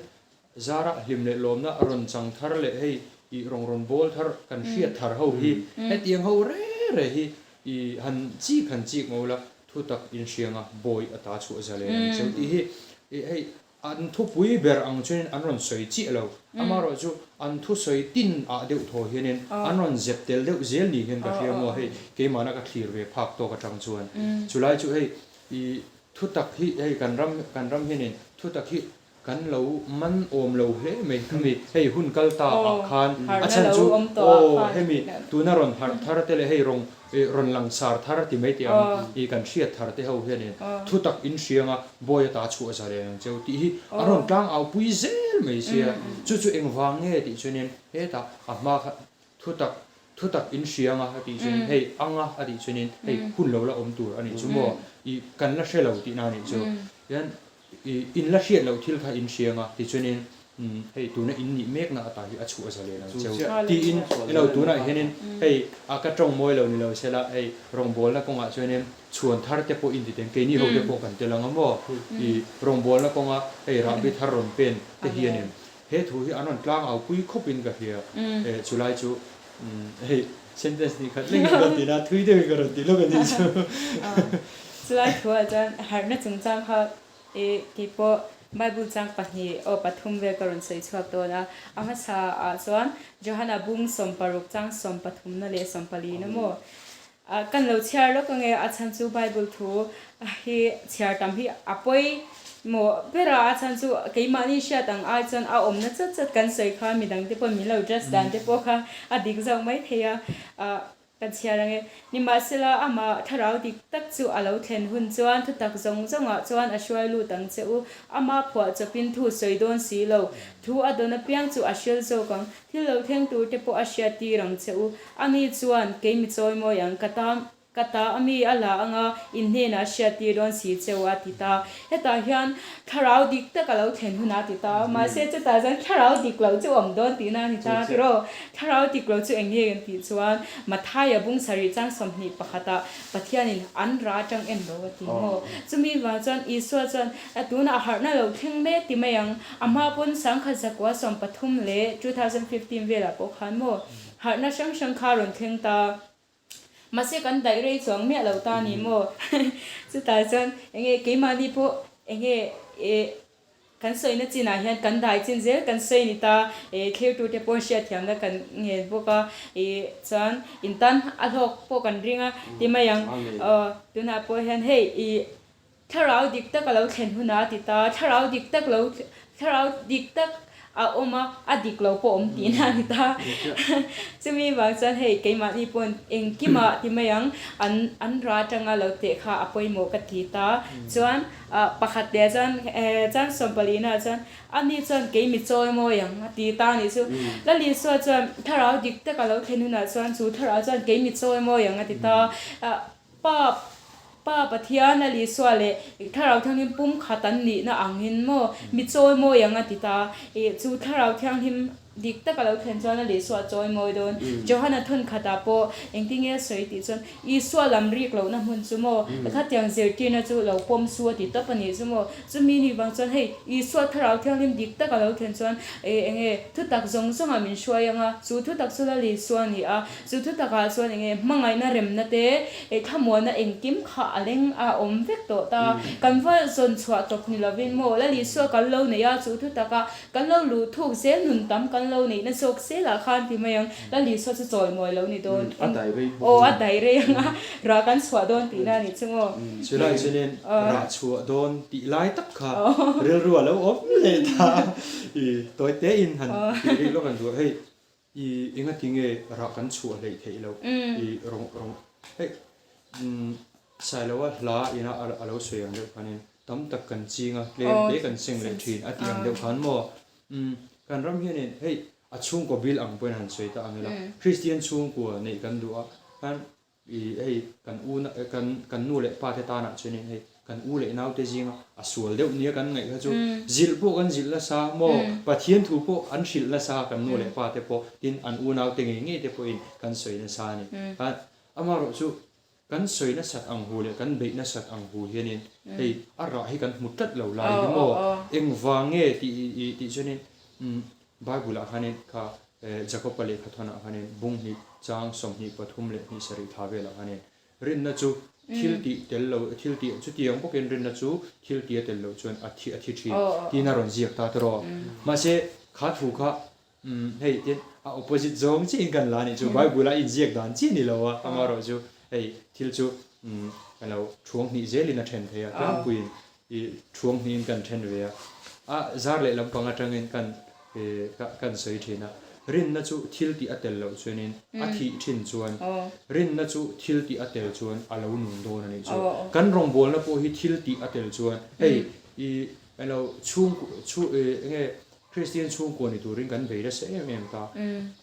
zara hlim leh lawmna rawn chang thar leh hei ih rawn rawn bawl thar kan hriat thar ho hi hetiang ho re re hi I han chik han chik ngo la, thutak inhriang a, bawi a ta chhuah za leh ang cheu tih hi hei an thupui ber ang chuanin an rawn sawi chiah lo. Amaherawh chu an thusawi tin ah deuh thaw hianin an rawn zep tel deuh zel ni hian ka hria maw hei keimahna ka thlir ve phak tawk atang chuan. Chulai chu hei i thutak hi hei kan ram kan ram hianin thutak hi Kan lo man awm lo hle mai khami hei hun kal ta ah khan a chhan chu aw hemi tuna rawn harh thar te leh hei rawn rawn langsar thar ti mai teh ang i kan hriat thar te ho hianin thutak in hriang a bawi ata chhuah za reng ang cheu tih hi an rawn tlang au pui zel mai sia chu chu engvang nge tih chuanin hetah a hma kha thutak thutak in hriang a a tih chuanin hei ang a a tih chuanin hei hun lo la awm tur a nih chu maw i kan la hre lo tihna a nih chu hian I in la hriat loh thil kha in hriang a, tichuanin hei tuna in nih mekna ata hi a chhuah za leh ang cheu tiin ilo tunah hianin hei a ka tawng mawi lo ni lo sela hei rawngbawlna kawngah chuanin chhuan thar te pawh in ti teng keini ho te pawh kan tel ang a maw i rawngbawlna kawnga hei rahbi thar rawn pen te hianin he thu hi an rawn tlang au pui khawp in ka hria e chulai chu hei sentence nih khat lengin ka rawn ti na thui deuhin ka rawn ti lawk a nih chu. Chulai thuah chuan harhna chungchang kha i keipawh Bible chang pahnih aw pathum vel ka rawn sawi chhuak dawn a. A hmasa ah chuan Johana bung 60 chang sawmpathumna leh sawmpalina maw kan lo chhiar lawk ange a chhan chu Bible thu hi chhiar tam hi a pawi mawh ber a, a chhan chu keimahni hriat ang ai chuan a awmna chat chat kan sawi kha midang te pawh min lo dress dan te pawh kha a dik zawk mai thei a. Kan chhiar ang e. Nimahsela, amah thlarau dik tak chu a lo thlen hun chuan thutak zawng zawngah chuan a hruai lut ang che u. Ama phuah chawpin thu sawi dawn si lo. Thu a dawn apiang chu a hril zawk ang. Thil lo thleng tur te pawh a hriat tir ang che u. Ani chuan, Kei mi chawimawi ang, ka tan. Ka ta a mi a la anga in hnenah hriat tir dawn si cheu a ti ta. Hetah hian thlarau dik tak a lo thlen hunah a ti ta. Mahse chutah chuan thlarau dik lo chu awm dawn tihna a ni ta tiraw? Thlarau dik lo chu eng nge kan tih chuan Mathaia bung sarih chang 21 ah Pathianin an ra atang en lo a ti maw? Chumi vang chuan Isua chuan tunah harhna lo thleng mek ti mai ang. A hma pawn 1913 leh 2015 velah pawh khan maw harhna hrang hrang kha a rawn thleng ta. Mahse kan daih rei chuang miah lo ta ni maw? Chutah chuan enge keimahni pawh enge eh kan sawina chinah hian kan dai chin zel kan sawi ni ta eh thlirtute pawh hriatthiamna kan ngen bawk a ih chuan in tan a hlawk pawh kan ring a ti mai ang aw tunah pawh hian hei ih Thlarau dik tak a lo thlen hunah a ti ta, thlarau dik tak lo, thlarau dik tak a awm a, a dik lo pawh awm tihna a ni ta. Chumi vang chuan hei keimahni pawhin engkimah ti mai ang, an an ra atanga lo teh kha a pawimawh ka ti ta. Chuan pakhat leh chuan chuan sawmpalina chuan ani chuan kei mi chawi mawi ang a ti ta a nih chu. Lal Isua chuan thlarau dik tak a lo thlen hunah chuan chu thlarau chuan kei mi chawi mawi ang a ti ta. Pa Pa Pathian a Isua leh Thlarau Thianghlim pumkhat an nihna angin maw mi chawimawi ang a ti ta. Ih chu Thlarau Thianghlim dik tak a lo thlen chuan a Isua a chawimawi dawn. Johana thawnkhatah pawh engtinge a sawi tih chuan Isua lam rik lohna hmun chu maw khatiang zirtirna chu lo pawm su a ti tawp a nih chu maw. Chumi ni vang chuan hei Isua Thlarau Thianghlim dik tak a lo thlen chuan ih enge thutak zawng zawngah min hruai ang a, chu thutak chu Lal Isua a ni a. Chu thu takah chuan enge hmangaihna remna te eh thlamuanna engkim kha a leng a awm vek tawh ta. Kan va zawn chhuah tawp ni lovin maw Lal Isua kan lo neih a, chu thu taka kan lo luh thuk zel nun tam kan lo neihna zawk zelah khan ti mai ang Lal Isua chu chawimawi lo ni dawn. A daih rei bawk. Aw a daih rei ang a, rah kan chhuah dawn tihna a nih chu maw. Chulai chuanin rah chhuah dawn tih lai tak kha rilru a lo awm leh ta. I tawi tein han tih rih lawk ang duh a hei. I engati nge rah kan chhuah hleih theih loh i rawng rawng hei umm Sailoa hla ina a lo sawi ang deuh khanin tam tak kan ching a tlem te kan seng leh thin a tih ang deuh khan maw umm kan ram hianin hei a chhungkaw bil ang pawhin han sawi ta ang ila Kristian chhungkua neih kan duh a khan I hei kan u na kan kan nu leh pa te tanah chuanin hei kan u leh nau te zinga a sual deuh nia kan ngaih kha chu zilh pawh kan zilh nasa maw Pathian thu pawh an hrilh nasa kan nu leh pa te pawh tin an u nau te ngei ngei te pawhin kan sawi nasa a ni. Khan amaherawh chu kan sawi nasat ang hu leh kan beih nasat ang hu hianin hei a rah hi kan hmu tlat lo lai hi maw engvang nge tih tih chuanin Bible ah khanin kha Jakob-a lehkha thawnah khanin bung hnih chang 23 leh hnih sarih thla velah khanin rinna chu thil tih tel lo thil tih chutiang bawkin rinna chu thil tih a tel loh chuan a thi a thi thin tiin a rawn ziak ta tawh rawh. Mahse kha thu kha hei tin a opposite zawng chiahin kan la a nih chu Bible a inziak dan chiah ni lo a amaherawh chu hei thil chu kan lo thuang hnih zelin a then thei a tlangpuiin I thuang hnihin kan then ve a, a zar leh lampang atangin kan kan sawi thin a, rinna chu thil tih a tel loh chuanin a thih thin chuan rinna chu thil tih a tel chuan a lo nung dawn a nih chu. Kan rawngbawlna pawh hi thil tih a tel chuan hei i elo chhung chhu enge Kristian chhungkua ni turin kan bei nasa em em ta.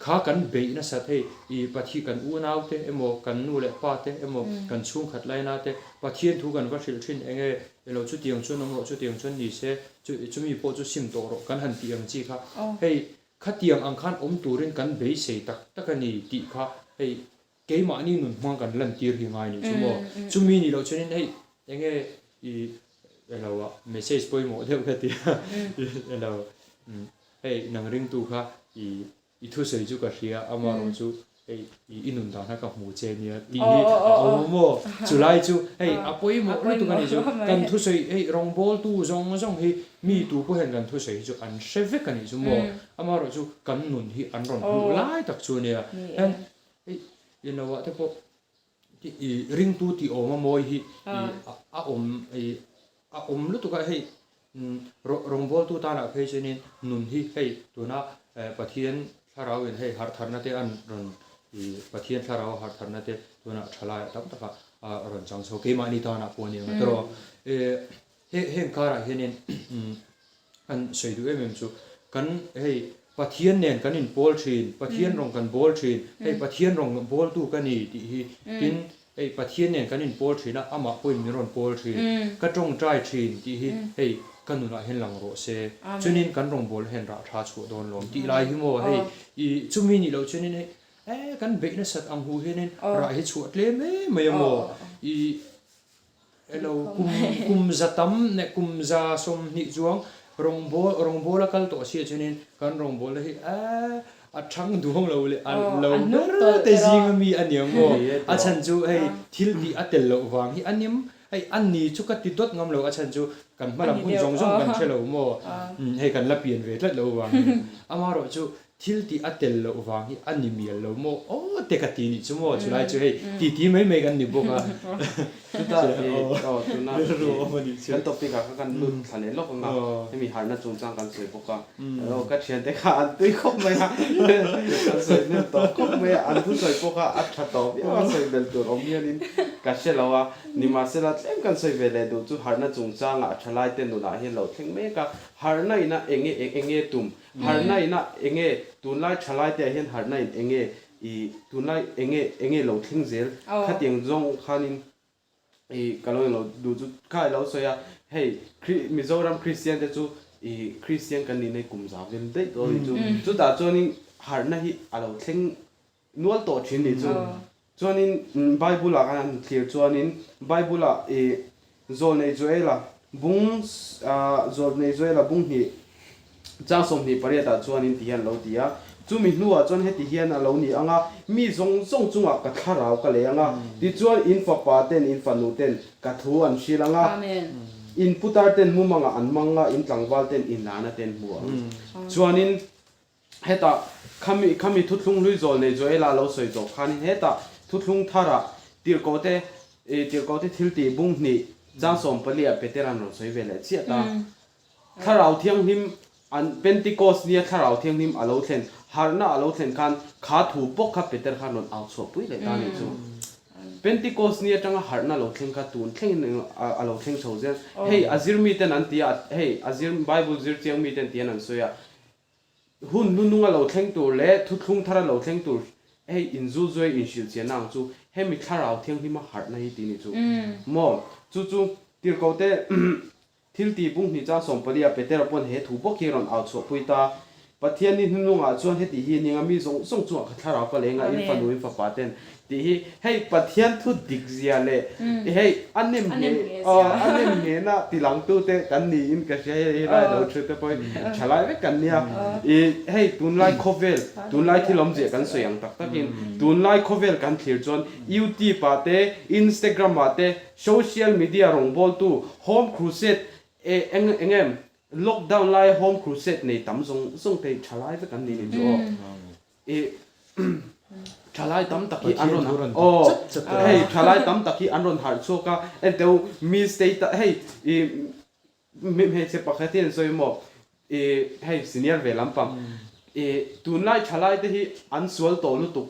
Kha kan beih nasat hei i Pathian kan unaute emaw kan nu leh pa te emaw kan chhungkhat laina te Pathian thu kan va hrilh thin enge elo chutiang chuan awm rawh chutiang chuan ni se chu chumi pawh chu sim tawh rawh kan han tih ang chi kha hei khatiang ang khan awm turin kan beisei tak tak a ni tih kha hei Keimahni nun hmang kan lantir hi ngai nih chu maw? Chumi nih loh chuanin hei enge i elo ah message pawimawh deuh ka ti a elo hei nang ringtu kha i i thusawi chu ka hria amaherawh chu hei i i nun dan kha ka hmu che nia tih hi a awm a maw? Chulai chu hei a pawimawh lutuk a nih chu kan thusawi hei rawngbawltu zawng zawng hi mi tu pawh hian kan thusawi hi chu an hre vek a nih chu maw? Amaherawh chu kan nun hi an rawn hmuh lai tak chu a nia. Hei i lo ah te pawh i ringtu tih awm a mawi hi i a awm i a awm lutuk a hei rawngbawltu tanah phei chuanin nun hi hei tuna Pathian thlarau in hei harh tharna te an rawn i Pathian thlarau a harh tharna te tunah thalaiah tam takah a rawn chang chho keimahni tanah pawh a ni ang a tawrh a heng karah hianin Kan sawi duh em em chu kan hei Pathian nen kan inpawl thin, Pathian rawng kan bawl thin, hei Pathian rawng bawltu ka ni tih hi tin Hei Pathian nen kan inpawl thin a, amah pawhin min rawn pawl thin. Ka tawngtai thin tih hi hei ka nunah hian lang rawh se. Chuanin kan rawngbawlna hian rah tha chhuah dawn lawm tih lai hi maw hei i chumi nih loh chuanin hei eh kan beih nasat ang hu hianin rah hi chhuah tlem em mai a maw i Elo, kum kum za tam leh kum za 20 chuang rawngbâwl rawngbâwl a kal tawh sia chuanin kan rawngbâwlna hi eh a ṭhang duang lo leh a lo ber te zinga mi a ni ang aw. A chhan chu hei thil tih a tel loh vang hi a nim, hei a ni chu ka ti dawt ngam lo, a chhan chu kan hma lam hun zawng zawng kan hre lo maw, hei kan la pian ve tlat loh vangin. Amaherawhchu Thil tih a tel loh vang hi a ni mial lo maw? Aw te ka ti nih chu maw? Chulai chu hei titi mai mai kan ni bawk a. Chutah i aw tuna kan topic ah kha kan lut thla leh lawk ang a, hemi harhna chungchang kan sawi bawk a. Aw ka thiante kha an tui khawp mai a, an sawi hnem tawh khawp mai a, an thusawi pawh kha a tha tawh viau a, sawi belh tur awm hianin ka hre lo a. Nimahsela tlem kan sawi ve leh duh chu harhna chungchangah thalaite nunah hian lo thleng mek a, harhna ina enge enge tum Harhna ina enge tunlai thalai te ah hian harhna in enge i tunlai enge enge lo thleng zel khatiang zawng khanin i ka lo englo duh chu kha i lo sawi a hei Kri Mizoram Kristian te chu i Kristian kan nihna hi kum za vel daih tawh a nih chu chutah chuanin harhna hi a lo thleng nual tawh thin nih chu. Chuanin Bible ah khan an thlir chuanin Bible ah i Zawlnei Joela bung Zawlnei Joela bung hnih chang 28 ah chuanin ti hian a lo ti a, chumi hnuah chuan heti hian a lo ni ang a, mi zawng zawng chungah ka thlarau ka lei ang a, tichuan in fapa ten in fanu ten ka thu an hril ang a, in putar ten mumangah an mang a, in tlangval ten in lana ten hmu ang. Chuanin Hetah, khami, khami thuthlung hlui zawl nei Joela lo sawi zawh khanin hetah thuthlung tharah tirhkohte, ih, tirhkohte thil tih bung hnih chang 14 ah Petera'n rawn sawi ve leh chiah ta. Thlarau Thianghlim an, Pentecost nia Thlarau Thianghlim a lo thlen, harhna a lo thlen khan kha thu bawk kha Peter khan rawn au chhuah pui leh ta nih chu. Pentecost ni atanga harhna lo thleng kha tun thlengin a lo thleng chho zel. Hei, a zir miten an ti a, hei, a zir, Bible zir chiang miten ti hian an sawi a, Hun hnunung a lo thleng tur leh thuthlung thar a lo thleng tur hei inzul zuai inhrilh chianna ang chu hemi thlarau thianghlima harhna hi ti ni chu maw? Chu chu tirhkohte thil tih bung hnih chang 14 ah Petera pawn he thu bawk hi rawn au chhuahpui ta. Pathian ni hnunungah chuan heti hi ning a mi zawng zawng chungah kha thlarau ka leng a in fanu in fapa ten Tih hi hei Pathian thu dik zia leh hei a nem nge aw a nem nghena tilangtute kan niin ka hria hei helai lo thu te pawh hi thalai vek kan nia i hei tunlai khawvel tunlai thil awmzia kan sawi ang tak takin tunlai khawvel kan thlir chuan YouTube ah te Instagram ah te social media rawngbawltu home crusade e eng eng em lockdown laia home crusade nei tam zawng zawng te hi thalai vek an ni nih chu aw. I thalai tam tak hi an rawn aw hei thalai tam tak hi an rawn harh chhuak a enteu mi state ah hei i hmeichhe pakhat hi an sawi maw i hei senior ve lampang i tunlai thalai te hi an sual tawh lutuk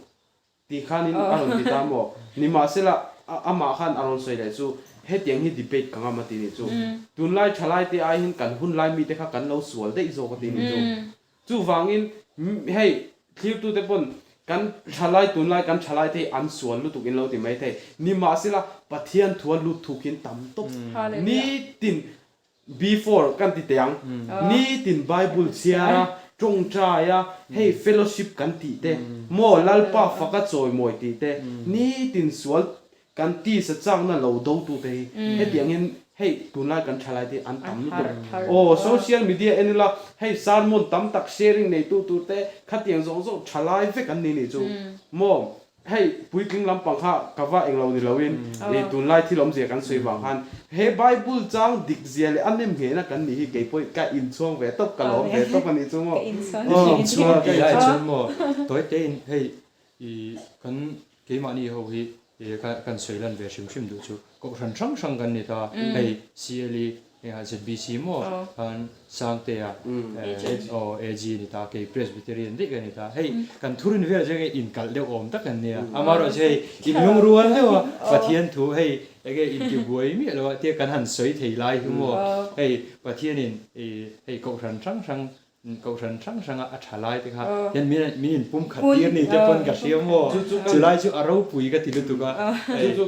tih khanin a rawn ti ta maw nimahsela amah khan a rawn sawi leh chu hetiang hi debate ka ngam a ti nih chu tunlai thalai te aiin kan hunlai mite kha kan lo sual daih zawk a ti nih chu. Chuvangin, hei, thlirtute pawn kan thalai, tunlai kan thalai te hi an sual lutuk in lo ti mai thei. Nimahsela, Pathian thua lut thukin tam tawp. Nitin before kan ti teh ang, nitin Bible chhiar a, tawngtai a, hei fellowship kan tih te, maw Lalpa faka chawimawi tih te, nitin sual Kan tisa chakna lo dotute hi hetiang hian hei tunlai kan thalai te hi an tam lutuk. Aw social media en ila hei sermon tam tak sharing neitu tur te khatiang zawng zawng thalai vek an ni nih chu maw hei puitling lampang kha ka va englo ni loin i tunlai thil awmzia kan sawi vang khan he bible chang dik zia leh a nem nghehna kan nih hi keipawh ka inchhuang ve tawp ka lawm ve tawp a nih chu maw. Inchhuang tih lai chuan maw tawi tein hei i kan Keimahni ho hi kan sawi lan ve hrim hrim duh chu Kohhran hrang hrang kan ni ta, hei CLE engah ZBC maw khan Sangtea aw AG ni ta, kei Presbyterian daih ka ni ta, hei kan thurin vel chu enge inkalh deuh awm tak an nia, amaherawhchu hei inlungrual deuh a Pathian thu hei enge intibuai miah lo a tia kan han sawi thei lai hi maw hei Pathianin hei Kohhran hrang hrang. Kohhran hrang hranga a tha lai te kha hian min min inpum khat tir ni te pawn ka hria maw? Chulai chu a ropui ka ti lutuk a,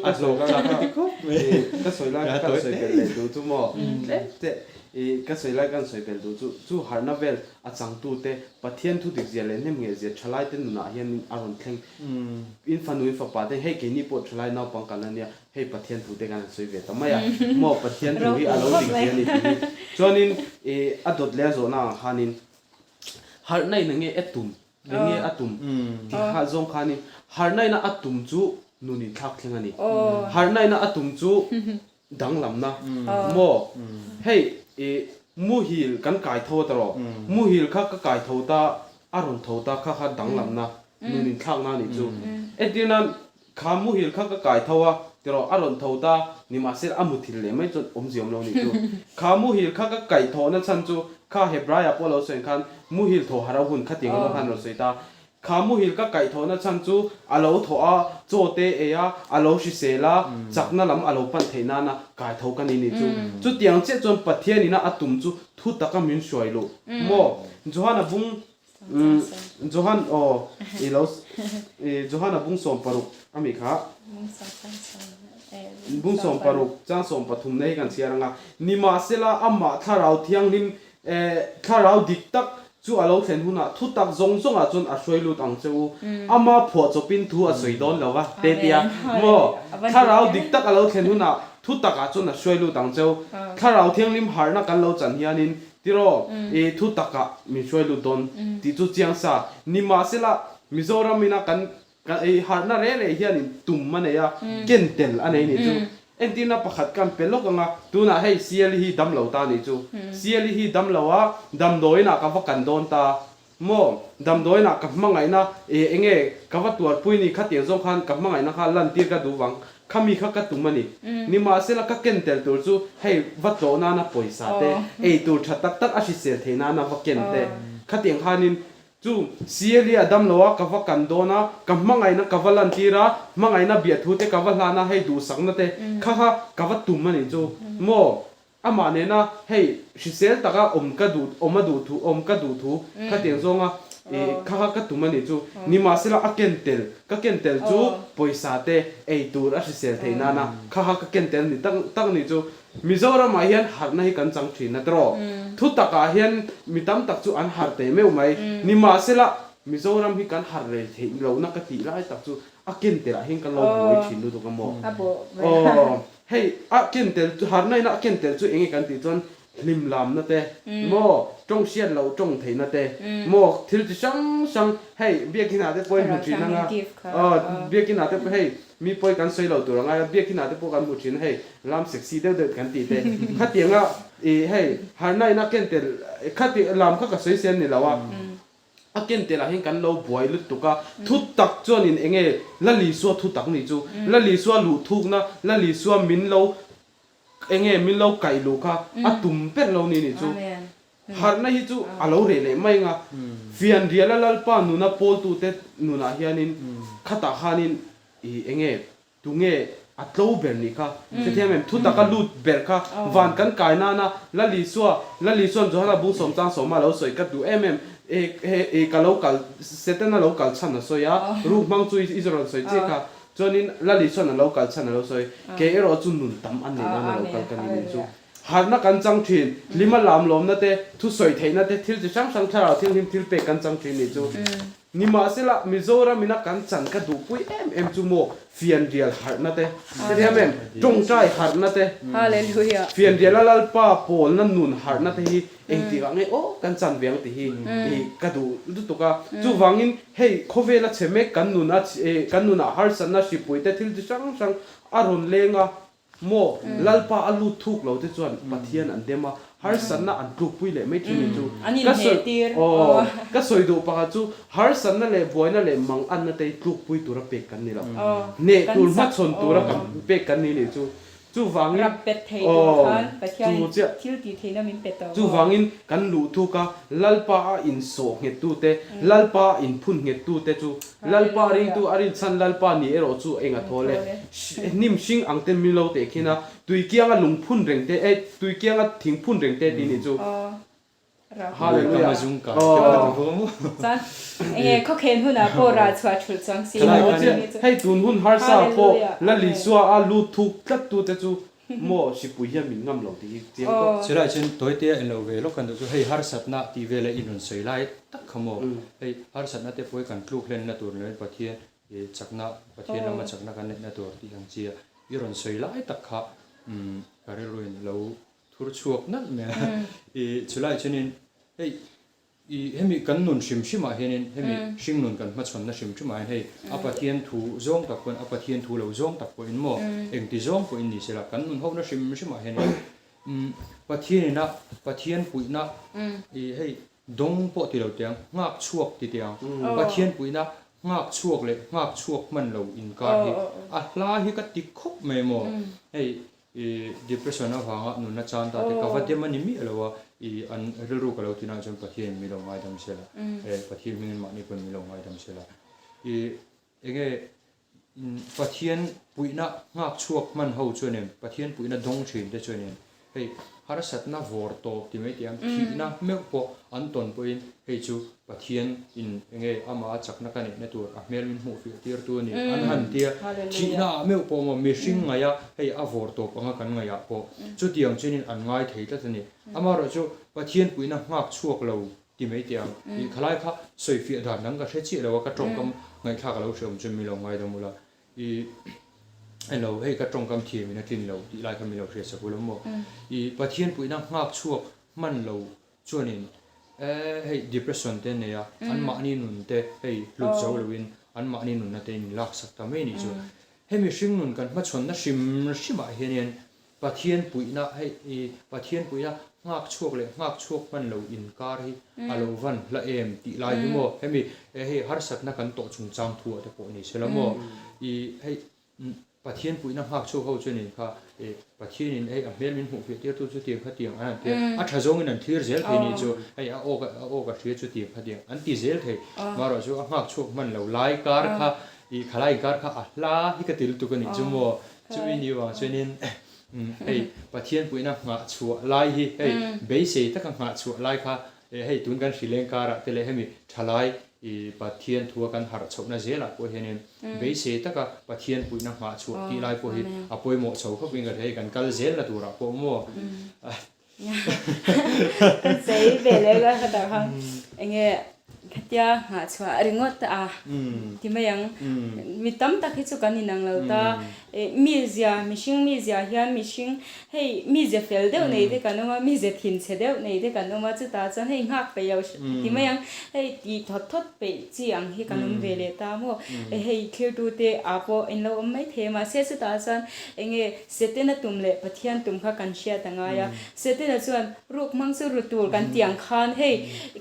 a hlawk thlak ka ti khawp mai. Ka sawi lai kha kan sawi belh leh duh chu maw? Tlem teh i ka sawi lai kan sawi belh duh chu chu harhna vel a changtu te Pathian thu dik zia leh hnem ngheh zia thalai te nunah hian a rawn thleng. In fanu in fapa te hei keini pawh thalai naupang kan la nia Hei Pathian thu te kan han sawi ve ta mai a, maw Pathian thu hi a lo dik zia a ni tih hi. Chuanin i a dawt leh a zawhna ang khanin harhna in enge e tum, enge a tum tih kha zawng khanin harhna ina a tum chu nun inthlak thleng a ni. Harhna ina a tum chu danglamna maw hei i muhil kan kai tho a tawh, muhil kha ka kai tho ta a rawn tho ta kha kha danglamna nun inthlakna a nih chu. Entir nan Kha muhil kha ka kai tho a, tiraw a rawn tho ta, nimahsela a muthil leh mai chuan awmzia awm lo ni chu. Kha muhil kha ka kaih thawhna chhan chu kha Hebraia pawh lo sawi khan muhil thaw harau hun khatiang emaw khan rawn sawi ta. Kha muhil ka kaih thawhna chhan chu a lo thaw a, chaw te ei a, a lo hrisel a, chakna lam a lo pan theih nana kai tho ka ni ni chu. Chutiang chiah chuan Pathian ina a tum chu thu taka min hruai luh maw? Johana bung Johan aw i lo Johana bung 16 ami kha bung 16 chang 13 na hi kan chhiar anga nimahsela amah thlarau thianghlim thlarau dik tak chu a lo thlen hunah thu tak zawng zawngah chuan a hruai lut ang che u ama phuah chawpin thu a sawi dawn lo va te tia maw thlarau dik tak a lo thlen hunah thu takah chuan a hruai lut ang che u thlarau thianghlim harhna kan lo chan hianin Tiraw, i thu takah min hruai lut dawn tih chu chiang sa. Nimahsela, Mizoram ina kan kan ei harhna reh reh hianin tum a nei a, ken tel a nei nih chu. Entirna pakhat kan pe lawk ang a, tunah hei Siali hi dam lo ta nih chu. Siali hi dam lo a, damdawiinah ka va kan dawn ta. Maw, damdawiinah ka hmangaihna e enge ka va tuarpui ni khatiang zawng khan ka hmangaihna kha lantir ka duh vang khami kha ka tum a ni. Nimahsela ka ken tel tur chu hei va tlawh nana pawisa te, ei tur tha tak tak a hrisel thei nana va ken te khatiang khanin chu Siali a dam lo a ka va kan dawn a, ka hmangaihna ka va lantir a, hmangaihna biahthu te ka va hlan a hei duhsakna te kha kha ka va tum a ni chu. Maw, Amah nena hei hrisel taka awm ka duh awm a duh thu awm ka duh thu khatiang zawnga ih kha kha ka tum a nih chu. Nimahsela a ken tel ka ken tel chu pawisa te ei tur a hrisel theih nana kha kha ka ken tel ni tak tak a nih chu. Mizoramah hian harhna hi kan chang thin a tiraw. Thu takah hian mi tam tak chu an harh teh meuh mai. Nimahsela Mizoram hi kan harh rei theih lohna ka tih lai tak chu a ken telah hian kan lo buai thin lutuk a maw. Aw. Hei a ken tel chu harhna ina a ken tel chu enge kan tih chuan hlim lamna te maw tawng hriat loh tawng theihna te maw thil chi hrang hrang hei biakinah te pawhin hmu thin anga aw biakinah te pawh hei mi pawi kan sawi lo tur angai a biakinah te pawh kan hmu thin a hei lam sexy deuh deuh kan tih te khatianga ih hei harhna ina ken tel khati lam kha ka sawi sen ni lo a. A ken tel ah hian kan lo buai lutuk a, thu tak chuan in enge Lal Isua thu tak nih chu, Lal Isua luh thukna, Lal Isua min lo enge min lo kaih luh kha a tum ber lo ni nih chu. Harhna hi chu a lo reh leh mai anga, fianriala Lalpa nuna pawltute nunah hianin khatah khanin i enge Tunge a tlo ber nih kha? Hrethiam em? Thu taka lut ber kha van kan kai nana Lal Isua, Lal Isua'n Johana bung sawmchang sawma a lo sawi ka duh em em. E he e ka lo kal, Setana lo kal chhan a sawi a, ruk hmang chu i rawn sawi chiah kha. Chuanin Lal Isua'n a lo kal chhan a lo sawi. Kei erawh chu nun tam an neih nana lo kal ka ni nih chu. Harhna kan chang thin, hlima lamlawmna te, thu sawi theihna te, thil chi hrang hrang thlarau thianghlim thil pek kan chang thin nih chu. Nimahsela, Mizoram ina kan chan ka duhpui em em chu maw fianrial harhna te, hrethiam em? Tawngtai harhna te, fianriala Lalpa pawlna nun harhna te hi engtikah nge aw kan chan ve ang tih hi ka duh lutuk a. Chuvangin hei khawvela chhe mek kan nuna kan nunah harsatna hripui te thil chi hrang hrang a rawn leng a, Maw, Lalpa a lut thuk lo te chuan Pathian an dem a, harsatna an tlukpui leh mai thin ni chu. Ka sawi, aw, ka sawi duh pakhat chu harsatna leh buaina leh manganna te hi tlukpui tura pek kan ni lo. Hneh tur hmachhawn tura kan pek kan ni nih chu. Chuvangin, aw, chu chiah, chuvangin kan luh thuk a, Lalpa a insawh nghettute, Lalpa a inphun nghettute chu Lalpa ringtu a rinchhan Lalpa ni erawh chu eng a thawl e. Hnim hring ang ten min lo teh khin a, tui kianga lung phun reng te, eh, tui kianga thing phun reng te tih nih chu. Hallelujah. Chuan enge khawkhen hunah pawh rah chhuah thulh chuang si lo. Hei tun hun harsa pawh Lal Isua a lut thuk tlat tu te chu maw hripui hian min ngam lo tih hi chiang tawp. Chulai chuan tawitea en lo ve lawk kan duh chu hei harsatna tih vela i rawn sawi lai tak kha maw hei harsatna te pawh hi kan tluk hlenna tur ni loin Pathian chakna Pathian lama chakna kan neihna tur tih ang chi a i rawn sawi lai tak kha ka rilruin lo Thur chhuak nalh mai a. I chulai chuanin hei i hemi kan nun hrim hrimah hianin hemi hring nun kan hmachhawnna hrim hrimah hian hei a Pathian thu zawng tak pawhin a Pathian thu lo zawng tak pawhin maw engti zawng pawhin ni sela kan nun hona hrim hrimah hianin Pathianina Pathian puihna i hei dawng pawh ti lo teh ang nghak chhuak ti teh ang Pathian puihna nghak chhuak leh nghak chhuak hman lo inkar hi a hla hi ka ti khawp mai maw hei I depression avanga nunna chan ta te ka va dem a ni miah lo a, i an rilru ka lo ti naah chuan Pathian in mi lo ngaidam se la, e Pathian hmingin mahni pawn mi lo ngaidam se la. I enge Pathian puihna nghak chhuak hman ho chuanin Pathian puihna dawng thin te chuanin hei harsatna vawr tawp ti mai tih ang thihna meuh pawh an tawn pawhin hei chu Pathian in enge amah a chakna ka neihna tur a hmel min hmuh fiah tir tu a ni an han tia thihna ah meuh pawh maw mihring ngaih a hei a vawr tawp anga kan ngaih ah pawh chutiang chuanin an ngai thei tlat a ni. Amaherawh chu Pathian puihna nghak chhuak lo ti mai teh ang tih khalai kha sawi fiah dan dang ka hre chiah lo a ka tawngkam ngaihthlak a lo hre awm chuan min lo ngaidam ula i elo hei ka tawngkam thiam in a tlin lo tih lai kha min lo hriat sak ula maw i Pathian puihna nghak chhuak hman lo Chuanin eh hei depression te nei a, an mahni nun te hei hlut zo loin an mahni nunna te in laksak ta mai a nih chu. Hemi hringnun kan hmachhawnna hrim hrimah hianin Pathian puihna hei i Pathian puihna nghak chhuak leh nghak chhuak hman lo inkar hi a lo van hla em tih lai hi maw hemi eh hei harsatna kan tawh chungchang thuah te pawh ni sela maw i hei Pathian puihna nghak chhuak ho chuanin kha eh Pathianin hei a hmel min hmuh fiah tirtu chu tiang kha tiang an han ti a, a tha zawngin an thlir zel thei nih chu hei a awk a awk a hria chu tiang kha tiang an ti zel thei. Marawh chu a nghak chhuak hman lo lai kar kha ih khalai inkar kha a hla hi ka ti lutuk a nih chu maw chumi ni vang chuanin hei Pathian puihna nghah chhuah lai hi hei beisei taka nghah chhuah lai kha eh hei tun kan hrileng karah te leh hemi thalai I Pathian thua kan harh chhohna zelah pawh hianin beisei taka Pathian puihna nghah chhuah tih lai pawh hi a pawimawh chho khawpin ka hria hei kan kal zelna turah pawh maw. Ka chei ve leh ka ka tar khan enge khatia nghah chhuah ringawt a ti mai ang. Mi tam tak hi chu kan inang lo ta. Mizia, mihring mizia hian mihring hei mizia fel deuh nei te kan awm a, mizia thinchhe deuh nei te kan awm a, chutah chuan hei nghak peih lo ti mai ang, hei tih thawt thawt peih chi ang hi kan awm ve leh ta maw, hei thirtu te ah pawh in lo awm mai thei a, mahse chutah chuan enge Setana tum leh Pathian tum kha kan hriat a ngai a, Setana chuan ruk hmang chu ru tur kan tih ang khan hei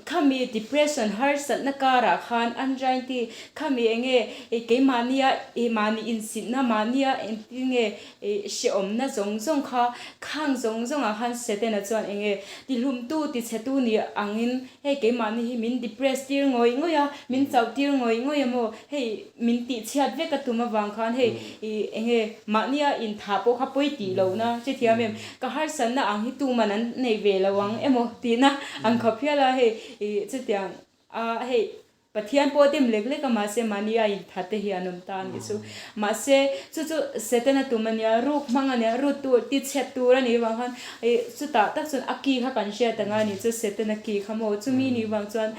khami depression harsatna karah khan anxiety Khami enge i keimahnia i mahni insitna, mahnia engtin nge i hrehawmna zawng zawng kha khang zawng zawngah khan Setana chuan enge tihlumtu, tichhetu ni angin hei keimahni hi min depress tir ngawih ngawih a, min chauh tir ngawih ngawih a maw, hei min tihchhiat vek a tum avang khan hei i enge mahnia inthah pawh kha pawi tih lohna hrethiam em, ka harsatna ang hi tuman an nei ve lo ang emaw tihna ang khawp hial a hei i chutiang a hei. Pathian pawh dem lek lek a, mahse mahni a inthat te hi an awm ta a nih chu. Mahse chu chu Setana tum a nia, ruk hmang a nia, rut tur, ti chhet tur a nih vang khan ih chutah tak chuan a ki kha kan hriat ang a nih chu Setana ki kha maw, chumi nih vang chuan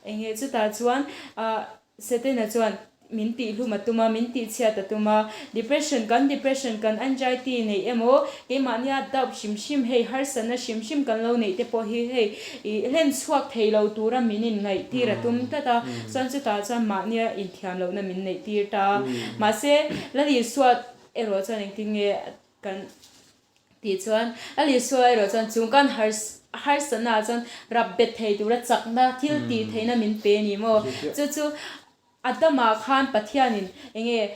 eng nge chutah chuan ah Setana chuan min tihhlum a tum a, min tihchhiat a tum a, depression kan depression kan anxiety neih emaw keimahnia doubt hrim hrim hei harsatna hrim hrim kan lo neih te pawh hi hei Ih hlen chhuak thei lo tura min inngaih tir a tum tlat a, chuan chutah chuan mahnia inthiam lohna min neih tir ta a. Mahse, Lal Isua erawh chuan engtin nge kan tih chuan, Lal Isua erawh chuan chung kan harsatnaah chuan rap bet thei tura chakna, thil tih theihna min pe a ni maw? Chu chu Adama khan Pathianin enge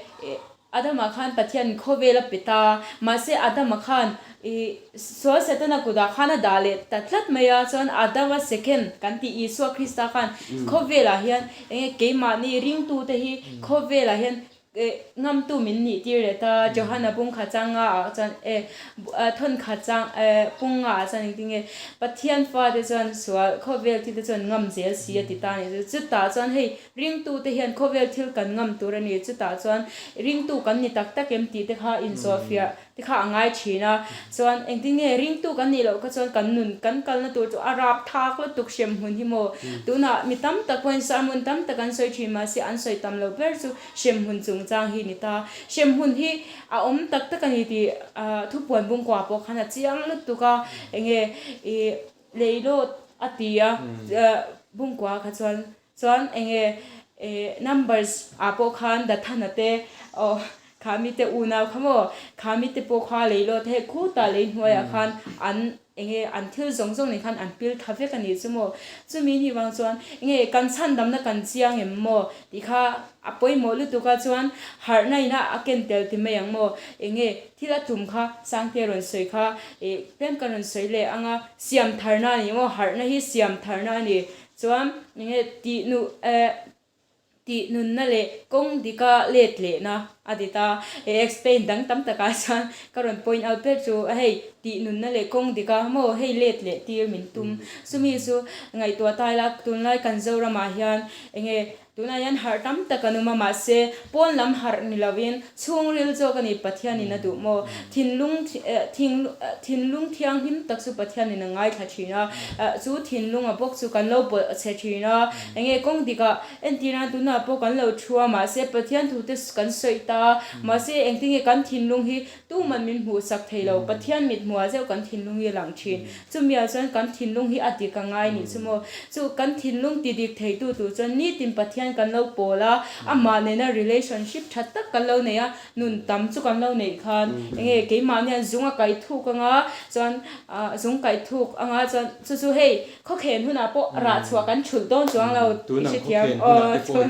Adama khan Pathianin khawvel a pe ta, mahse Adama khan ih sual Setana kutah khan a dah leh ta tlat mai a, chuan Adama second kan tih Isua Krista khan khawvelah hian enge keimahni ringtute hi khawvelah hian. Ngamtu min nih tir leh ta, Johana pung khat chang nga ah chuan e thawn khat chang e pung nga ah chuan engtin nge Pathian fate chuan sual khawvel thil te chuan ngam zel si a ti ta a ni chu. Chutah chuan hei ringtu te hian khawvel thil kan ngam tur a ni, chutah chuan ringtu kan ni tak tak em tih te kha inzawhfiah te kha a ngai thin a, chuan engtin nge ringtu kan nih loh kha chuan kan nun kan kalna tur chu a rap thak lutuk hrem hmun hi maw tunah mi tam tak pawhin sermon tam tak an sawi thin mahse an sawi tam loh ber chu hremhmun chungchang hi ni ta hremhmun hi a awm tak tak a ni tih thupuan bungkua pawh khan a chiang lutuk a enge ih leilawt a ti a bungkua kha chuan Chuan enge eh numbers ah pawh khan Dathana te aw kha mite unau kha maw kha mite pawh kha leilawt hei khutah lei hnuaiah khan an enge an thil zawng zawng nen khan an pil tha vek a nih chu maw. Chumi ni vang chuan enge kan chhandamna kan chiang em maw tih kha a pawimawh lutuk a chuan harhna ina a ken tel ti mai ang maw enge thil a tum kha Sangte rawn sawi kha eh tlem ka rawn sawi leh ang a siam tharna a ni maw harhna hi siam tharna a ni. Chuan enge tih nu eh tih nunna leh kawng dika let lehna a ti ta. He explain dang tam takah chuan ka rawn point out ber chu hei tih nunna leh kawng dika maw hei let leh tir min tum. Chumi chu ngaihtuah ta ila tunlai kan Zoramah hian enge Tunah hian harh tam tak an awm a, mahse pawn lam harh ni lovin chhungril zawk a ni Pathianin a duh maw? Thinlung thinlung thianghlim tak chu Pathianin a ngaithla thin a, chu thinlunga bawk chu kan lo pawlh chhe thin a, enge kawng dikah entir nan tunah pawh kan lo thu a, mahse Pathian thu te kan sawi ta, mahse engtinge kan thinlung hi Tuman min hmuhsak thei lo, Pathian mit hmuah zeuh kan thinlung hi a lang thin. Chumia chuan kan thinlung hi a dik a ngai nih chu maw? Chu kan thinlung ti dik theitu tur chuan nitin Pathian kan lo pawl a, amah nena relationship tha tak kan lo nei a, nun tam chu kan lo neih khan enge keimahni an zung a kaih thuk anga chuan zung kaih thuk anga chuan chu chu hei Khawkhen hunah pawh rah chhuah kan thulh dawn chuang lo i hrethiam aw chuan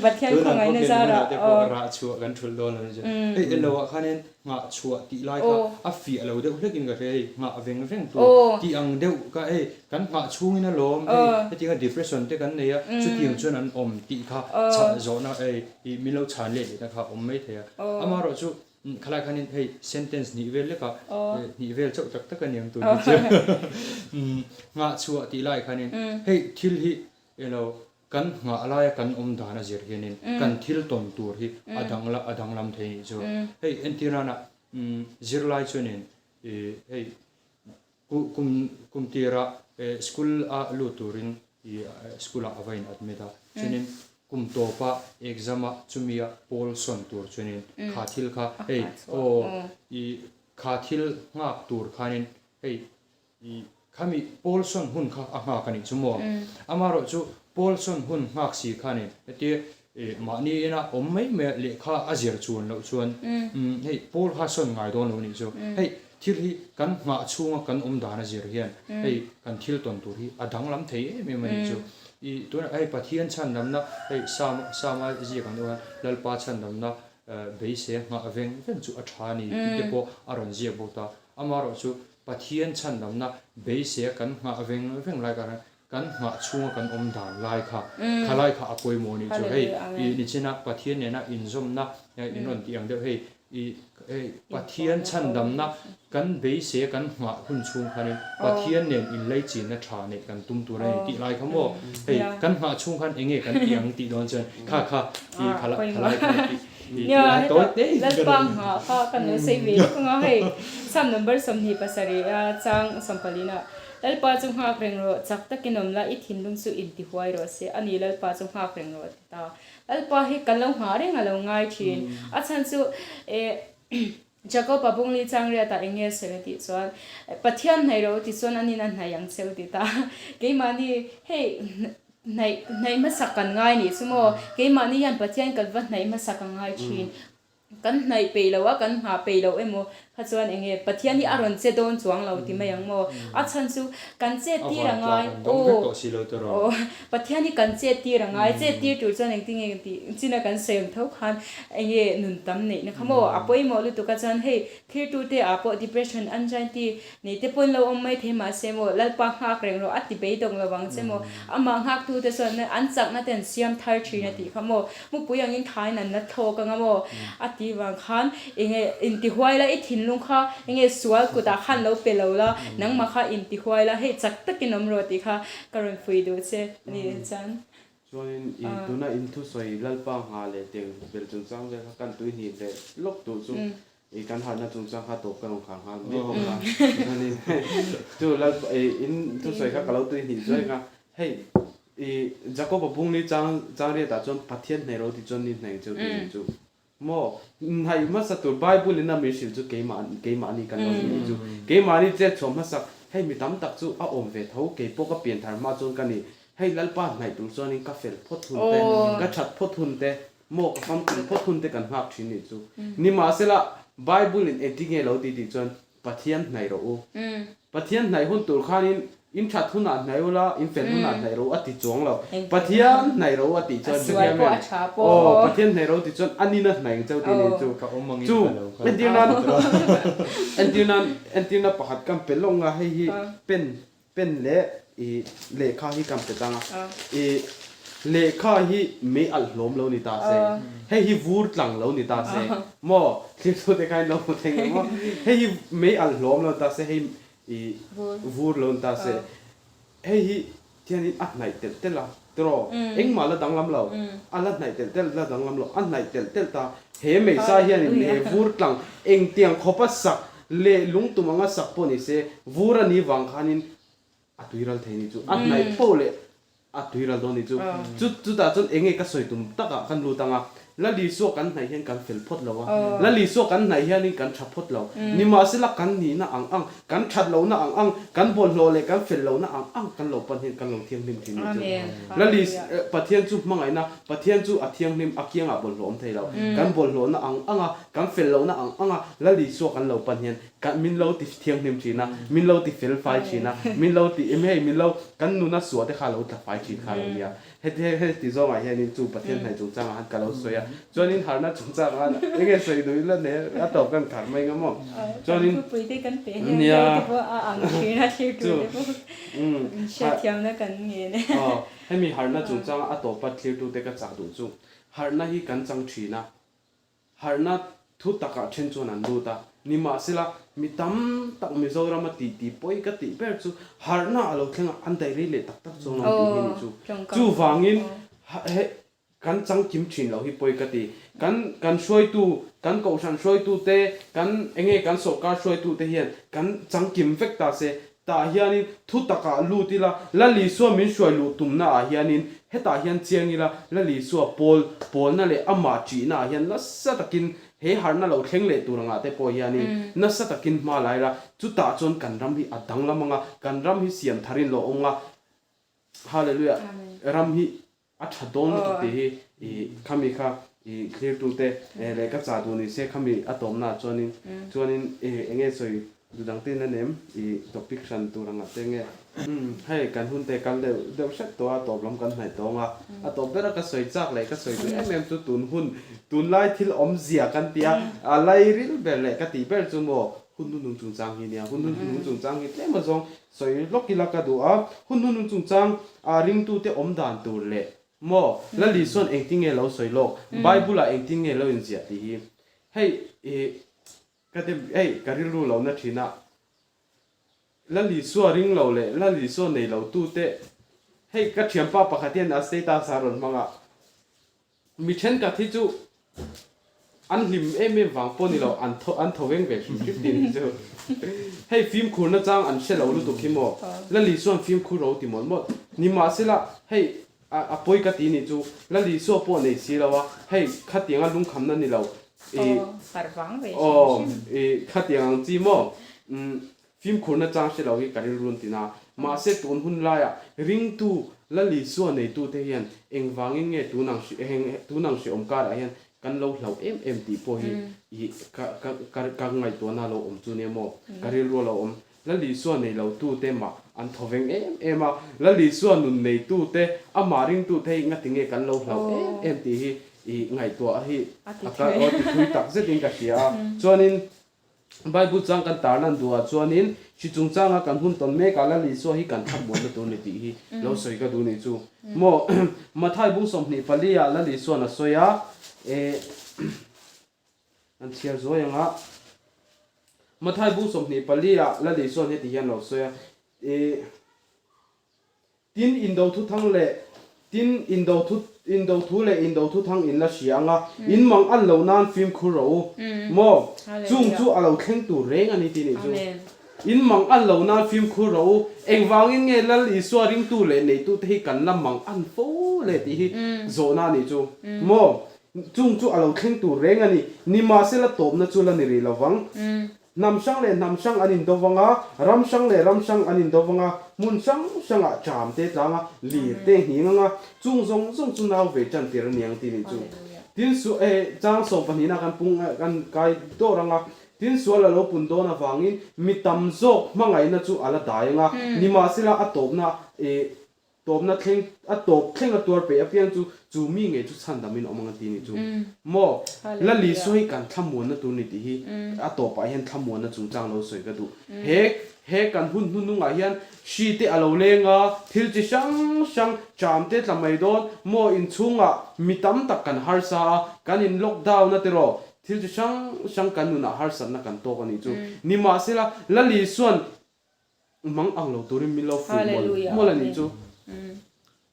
Pathian khawngaihna zarah aw. Rah chhuah kan thulh dawn lo ni chu. Hei elo ah khanin nghah chhuah tih lai kha a fiah lo deuh hlekin ka hria hei nghah veng veng tur tih ang deuh kha hei kan nghah chhungin a lawm hei hetianga depression te kan nei a chutiang chuan an awm tih kha chhah zawhna hei min lo chhan let lehna kha a awm maithei a amaherawhchu chu Khalai khanin hei sentence hnih vel lekah hnih vel chauh tak tak a niang tun hi chu nghah chhuah tih lai khanin hei thil hi elo kan nghah laia kan awm dan a zir hianin kan thil tawn tur hi a dang a danglam thei nih chu hei entir nana zirlai chuanin hei Kum kum tirah school a lut turin i school ah a va in admit a, chuanin kum tawpa exam a chumi a pawl sawn tur chuanin kha thil kha hei aw i kha thil nghak tur khanin hei i khami pawl sawn hun kha a nghak a nih chu maw? Amaherawh chu pawl sawn hun nghak si khanin hetia Mahni ina awm mai mai a lehkha a zir chuan loh chuan hei pawl kha sawn ngai dawn lo nih chu. Hei thil hi kan nghah chhunga kan awm dan a zir hian hei kan thil tawn tur hi a danglam thei em em a nih chu. I tunah hei Pathian chhandamna hei Psalm Psalm a ziak ang deuh a Lalpa chhandamna beisei a nghah veng veng chu a tha a ni tih te pawh a rawn ziak bawk ta. Amaherawh chu Pathian chhandamna beisei a kan nghah veng veng lai khan Kan nghah chhunga kan awm dan lai kha, kha lai kha a pawimawh a nih chu. Hei i nichina Pathian nena inzawmna in rawn tih ang deuh hei i hei Pathian chhandamna kan beisei kan nghah hun chhung khanin Pathian nen inlaichinna tha neih kan tum tur a ni tih lai kha maw hei kan nghah chhung khan enge kan tih ang tih dawn chuan kha kha i kha lai kha tih Nia heta Lalpa nghah kha kan lo sawi ve lawk anga hei Psalm number 27 a chang sawmpalina Lalpa chu nghak reng rawh, chak takin awm la, i thinlung chu intihuai rawh se, a ni Lalpa chu nghak reng rawh a ti ta. Lalpa hi kan lo nghah reng a lo ngai thin. A chhan chu eh Jacob-a bungli chang riatah eng nge sawi a tih chuan Pathian hnaih rawh u ti chuan anin a hnaih ang che u ti ta. Keimahni hei hnaih hnaih hmasak kan ngai nih chu maw? Keimahni hian Pathian kan va hnaih hmasak a ngai thin. Kan hnaih peih loh a, kan nghah peih loh emaw kha chuan eng nge Pathian hi a rawn che dawn chuang lo ti mai ang maw? A chhan chu kan chet tir a ngai aw aw Pathian hi kan chet tir a ngai, chet tir tur chuan engtin nge tih china kan sawi ang tho khan eng nge nun tam neihna kha maw a pawimawh lutuk a chuan hei thirtute ah pawh depression anxiety nei te pawn lo awm mai thei mahse maw Lalpa nghak reng rawh a ti beidawng lo vang che maw amah nghaktute chuan an chakna te an siam thar thin a tih kha maw Mupui angin thain an la thlawk anga maw? A tih vang khan enge intihuai la, i thinlung kha enge sual kutah khan lo pe lo la, nangmah kha intihuai la, hei chak takin awm rawh tih kha ka rawn fuih duh che a ni chuan. Chuanin i tuna in thusawi Lalpa ngha leh teng bel chungchang vel kha kan tui hnih leh lawk duh chu i kan harhna chungchang kha tawp ka rawn khar nghal mai bawk a. Chuanin chu Lalpa i in thusawi kha ka lo tui hnih zuai kha hei I Jakob-a bungli chang chang riatah chuan Pathian hnaih ro ti chuan ni hnaih cheu tih nih chu maw? Hnaih hmasa tur Bible in a min hrilh chu keimah keimahni kan lo ni nih chu. Keimahni chet chhuah hmasak hei mi tam tak chu a awm ve tho kei pawh ka pian thar hma chuan ka ni hei Lalpa hnaih tur chuanin ka fel phawt hun te ka that phawt hun te maw ka famkim phawt hun te kan nghak thin nih chu. Nimahsela Bible in engtinge lo ti tih chuan Pathian hnaih rawh u. Pathian hnaih hun tur khanin in that hunah hnaih ula, in fel hunah hnaih rawh u a ti chuang lo. Pathian hnaih rawh u a tih chuan hrethiam em? Aw, Pathian hnaih rawh u tih chuan a nina hnaih ang cheu tih nih chu. Chu, entir nan, entir nan, entirna pakhat kan pe lawk nga hei hi pen Pen leh i lehkha hi kan pe tang a, i lehkha hi mei alh hlawm lo ni ta se, hei hi vur tlang lo ni ta se, maw thlir te khain lo hmu thei ngei maw, hei hi mei alh hlawm lo ni ta se, hei i vur lo ni ta se, hei hi thianin a hnaih telh telh a, tiraw engmah la danglam lo, a la hnaih telh telh la danglam lo, a hnaih telh telh ta, he meisa hianin he vur tlang engtiang khawpa sak Leh lungtum anga sak pawh ni se, vur a nih vang khanin a tuiral thei ni chu. A hnaih poh leh a tuiral dawn ni chu. Chu chutah chuan eng nge ka sawi tum takah khan lut anga, Lali suak kan hnaih hian kan fel phawt lo a, Lali suak kan hnaih hianin kan tha phawt lo. Nimahsela kan nihna ang ang, kan that lohna ang ang, kan bawlhhlawh leh kan fel lohna ang ang kan lo pan hian kan lo thianghlim thin ni chu. Lali Pathian chu hmangaihna, Pathian chu a thianghlim, a kiangah bawlhhlawh awm thei lo. Kan bawlhhlawhna ang anga Kan fel lohna ang anga Lal Isua kan lo pan hian kan min lo ti thianghlim thin a, min lo ti fel fai thin a, min lo ti em hei min lo kan nuna suah te kha lo tla fai thin kha lo nia. Heti heti zawngah hianin chu Pathian hnaih chungchangah han ka lo sawi a, chuanin harhna chungchangah han eng nge sawi duh ila ne a tawp kan khar mai nga maw. Chuanin nia chu umm aw hemi harhna chungchanga a tawpa thlirtute ka chak duh chu harhna hi kan chang thin a, Harhna thu takah then chuan an lut a, nimahsela mi tam tak Mizorama tih tih pawi ka tih ber chu harhna a lo thleng a, an daih rei leh tak tak chuang lo tih hi ni chu. Chuvangin kan changkim thin lo hi pawi ka ti. Kan kan hruaitu, kan kohhran hruaitute, kan enge kan sawrkar hruaitute hian kan changkim vek ta se, Tah hianin thu takah lut ila, Lal Isua min hruai luh tumna ah hianin hetah hian chiang ila, Lal Isua pawl pawlna leh amah ṭihna ah hian nasa takin he harhna lo thleng leh tur angah te pawh hianin nasa takin hma la ila, chutah chuan kan ram hi a danglam anga, kan ram hi siam tharin lo awm anga, Hallelujah, ram hi A tha dawn lutuk tih hi i khami kha i thlirtute leh ka chah duh ni se khami a tawmna ah chuanin chuanin i enge sawi duh dang te in a nem i topic hran tur ang ah te nge umm hei kan hun te kal deuh deuh hret tawh a tawp lam kan hnaih tawng a a tawp ber a ka sawi chak leh ka sawi duh em em chu tun hun tunlai thil awmzia kan tia a lairil ber leh ka tih ber chu maw hun hnuhnung chungchang hi nia hun hnuhnung chungchang hi tlem azawng Sawi lawk ila ka duh a, hun hnuhnung chungchang a ringtute awm dan tur leh maw Lal Isua'n engtin nge lo sawi lawk, Bible ah engtin nge lo inziah tih hi hei i ka dem hei ka rilru lo na thin a, Lal Isua ring lo leh Lal Isua nei lo tute hei ka thianpa pakhat hian a status a rawn hmang a, Mi thenkhat hi chu an hlim em em vang pawh ni lo, an tho an tho veng ve hrim hrim tih ni chu. Hei fimkhur nachang an hre lo lutuk hi maw? Lali chuan fimkhur ro ti mawlh mawlh. Nimahsela hei a a pawi ka ti ni chu Lali saw pawh nei si lo a, hei khatianga lungkhamna ni lo i aw i khatiang ang chi maw? Umm Fimkhur nachang hre lo hi ka rilru an ti na. Mahse tun hun laiah ringtu Lal Isua neitute hian engvangin nge tun ang hri tun ang hriawm karah hian kan. kan lo hlauh em em tih pawh hi i ka ka ka ka ngaihtuahna a lo awm chu nia maw? Ka rilru a lo awm. Lal Isua nei lo tute mah an thawveng em em a, Lal Isua nun nei tute, amah ringtute hi ngatinge kan lo hlauh em em tih hi i ngaihtuah hi a ka aw ti thui tak zetin ka hria a. Chuanin Bible chang kan tarlan duhah chuanin hri chungchanga kan hun tawn mekah Lal Isua hi kan thlamuanna tur ni tih hi lo sawi ka duh nih chu. Maw Mathai bung 24 ah Lal Isua'n a sawi a, eh an chhiar zuai ang a. Mathai bung 24 ah Lal Isua'n heti hian lo sawi a, eh. Tin, indo thuthang leh Tin, indo thu indo thu leh indo thuthang in la hria ang a, in mang an loh nan fimkhur rawh u. Maw? Chung chu a lo thleng tur reng a ni tih nih chu. In mang an loh nan fimkhur rawh u. Engvangin nge Lal Isua ringtu leh neitute hi kan la mang an fo le tih hi zawhna a nih chu. Maw? Chung chu a lo thleng tur reng a ni. Nimahsela tawpna chu la ni rih lovang. Hnam hrang leh hnam hrang an indo vang a, ram hrang leh ram hrang an indo vang a, hmun hrang hrangah ṭam te tlang a, lir te nghing ang a, chung zawng zawng chu nau ve ṭan tir a ni ang tih nih chu. Tin su eh chang sawmpahnihna kan pung kan kai dawr ang a, tin sual a lo pun dawn avangin mi tam zawk hmangaihna chu a la dai ang a, nimahsela a tawpna eh Tawpna thleng, a tawp thleng a tuar peih apiang chu, chu mi ngei chu chhandamin awm ang a ti nih chu. Maw? Lal Isua hi kan thlamuanna tur ni tih hi a tawpah hian thlamuanna chungchang lo sawi ka duh. He, he kan hun hnuhnungah hian hri te a lo leng a, thil chi hrang hrang, ṭam te tla mai dawn, maw inchhungah mi tam tak kan harsa a, kan in lockdown a tiraw, thil chi hrang hrang kan nunah harsatna kan tawk a nih chu. Nimahsela, Lal Isua'n Mang ang lo turin min lo fuih mawlh mawlh a nih chu.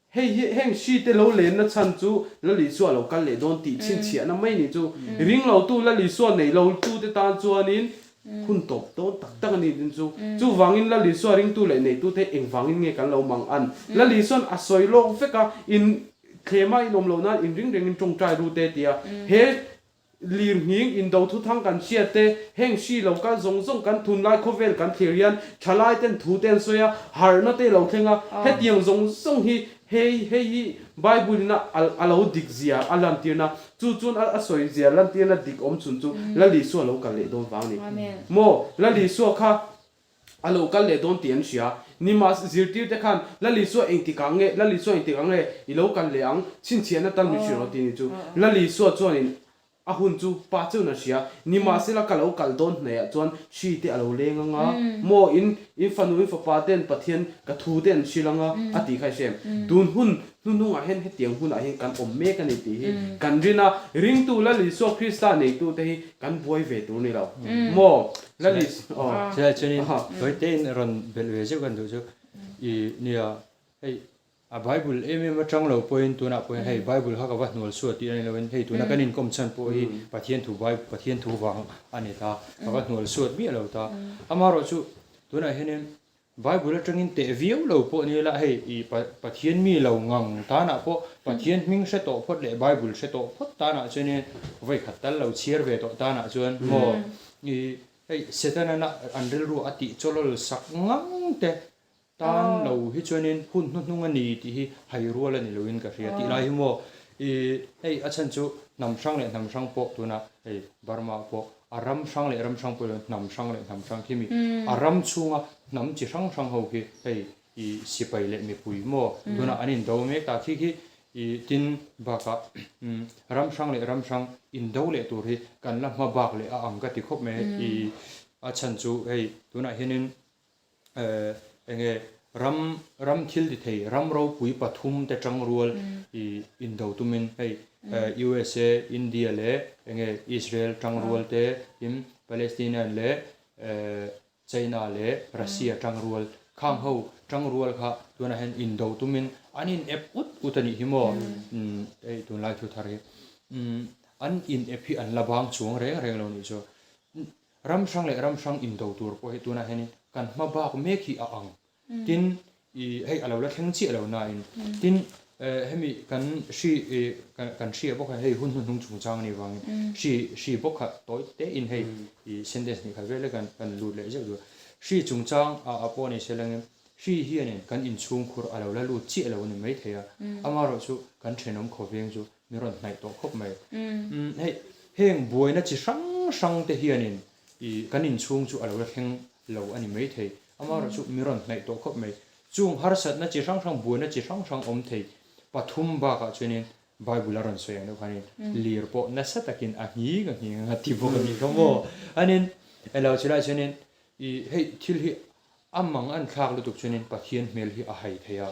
Hei hi heng hri te lo lenna chhan chu Lal Isua a lo kal leh dawn tih chhinchhiahna mai nih chu. Ring lo tu Lal Isua nei lo tu te tan chuanin hun tawp dawn tak tak a ni din chu. Chuvangin Lal Isua ringtu leh neitu te engvangin nge kan lo mang an. Lal Isua'n a sawi lawk vek a, in thlema in awm loh nan in ring rengin tawngtai ru te tia. He Lirnghing, indo thuthang kan hriat te, heng hri lo kal zawng zawng kan thun lai khawvel kan thlir hian thalai ten thu te an sawi a, harhna te lo thleng a, hetiang zawng zawng hi hei hei hi Bible in a a lo dik zia a lantirna, chu chuan a a sawi zia lantirna dik awm chhun chu Lal Isua lo kal leh dawn vang a ni. Maw? Lal Isua kha a lo kal leh dawn tih an hria. Nimahs zirtir te khan Lal Isua engtikah nge Lal Isua engtikah nge i lo kal leh ang? Chhinchhiahna tal mi hrilh rawh tih ni chu. Lal Isua chuanin a hun chu pa chuan a hria. Nimahsela ka lo kal dawn hnaiah chuan hri te a lo leng ang a, maw in in fanu in fapa ten Pathian ka thu te an hrilh ang a, a tih kha i hre em? Tun hun hnuhnungah hian hetiang hunah hian kan awm mek a ni tih hi kan rin a, ringtu Lal Isua Krista neitute hi kan buai ve tur ni lo maw? Lal Isua aw. Chulai chuanin tawi tein rawn belh ve zeuh kan duh chu i nia hei a Bible em em atang lo pawhin tunah pawhin hei Bible kha ka va hnual suat tih a ni loin hei tuna kan inkawm chhan pawh hi Pathian thu Bible Pathian thu vang a ni ta ka va hnual suat miah lo ta amaherawhchu tunah hianin Bible atangin teh viau lo pawh ni ila hei i Pathian mi lo ngang tanah pawh Pathian hming hre tawh phawt leh Bible hre tawh phawt tanah chuanin vawi khat tal lo chhiar ve tawh tanah chuan maw i hei Setana an rilru a tih chawlawl sak ngang te tan lo hi chuanin hun hnuhnung a ni tih hi hai rual a ni loin ka hria tih lai hi maw i hei a chhan chu hnam hrang leh hnam hrang pawh tunah hei Burma pawh A ram hrang leh ram hrang pawh hian hnam hrang leh hnam hrang khi mi a ram chhunga hnam chi hrang hrang ho khi hei i sipai leh mipui maw tunah an indo mek ta khi khi i tin bakah ram hrang leh ram hrang indo leh tur hi kan la hma bak leh a ang ka ti khawp mai i a chhan chu hei tunah hianin Enge ram ram thil ti thei ram ropui pathum te tangrual i indo tumin hei USA, India leh enge Israel tangrual te tin Palestinian leh China leh Russia tangrual khang ho tangrual kha tunah hian indo tumin an in ep ut ut a nih hi maw hei tunlai thu thar hi an in ep hi an la bang chuang reng reng lo nih chu. Ram hrang leh ram hrang indo tur pawh hi tunah hianin kan hma bak mek hi a ang. Tin, i hei a lo la thleng chiah lo nain. Tin, hemi kan hri i kan hria bawk a hei hun hnuhnung chungchang a nih vangin hri hri bawk kha tawi tein hei i sentence hnih khat vel kan kan lut leh zeuh duh a. Hri chungchang a a pawh a ni se langin hri hianin kan inchhungkhur a lo la lut chiah lo a ni maithei a. Amaherawhchu kan thenawm khawveng chu. min rawn hnaih tawh khawp mai. Hei heng buaina chi hrang hrang te hianin ih kan inchhung chu a lo la thleng lo a ni maithei. Amaherawhchu min rawn hnaih tawh khawp mai. Chung harsatna chi hrang hrang, buaina chi hrang hrang awm thei pathum bakah chuanin Bible a rawn sawi ang deuh khanin lir pawh nasa takin a nghing a nghing anga ti bawk a nih kha maw. Anin elo chulaiah chuanin ih hei thil hi a mang an thlak lutuk chuanin Pathian hmel hi a hai thei a,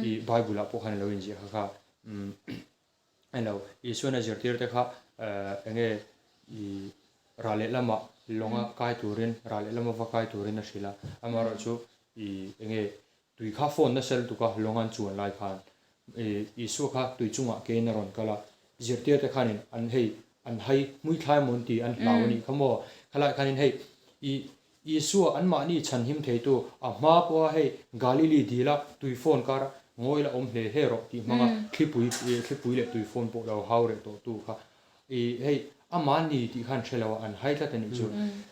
ih Bible ah pawh khan a lo inziah kha kha umm elo Isuan a zirtir te kha enge ih rah leh lamah lawnga kai turin rah leh lama va kai turin a hrilh a, amaherawhchu ih enge Tui kha phone nasa lutuk a lawng an chuan lai khan Isua kha tui chungah kein a rawn kal a, zirtirte khanin an hei an hai hmui thlai maw an ti an hlau a nih kha maw? Khalai khanin hei i Isua anmahni chhanhim theitu a hma pawha hei Galili dila tui phone kara ngawi la awm hle hle rawh tih hmanga thlipui thlipui leh tui phone pawh lo hau reh tawhtu kha i hei amahni tih khan hre lo a an hai tlat a nih chu.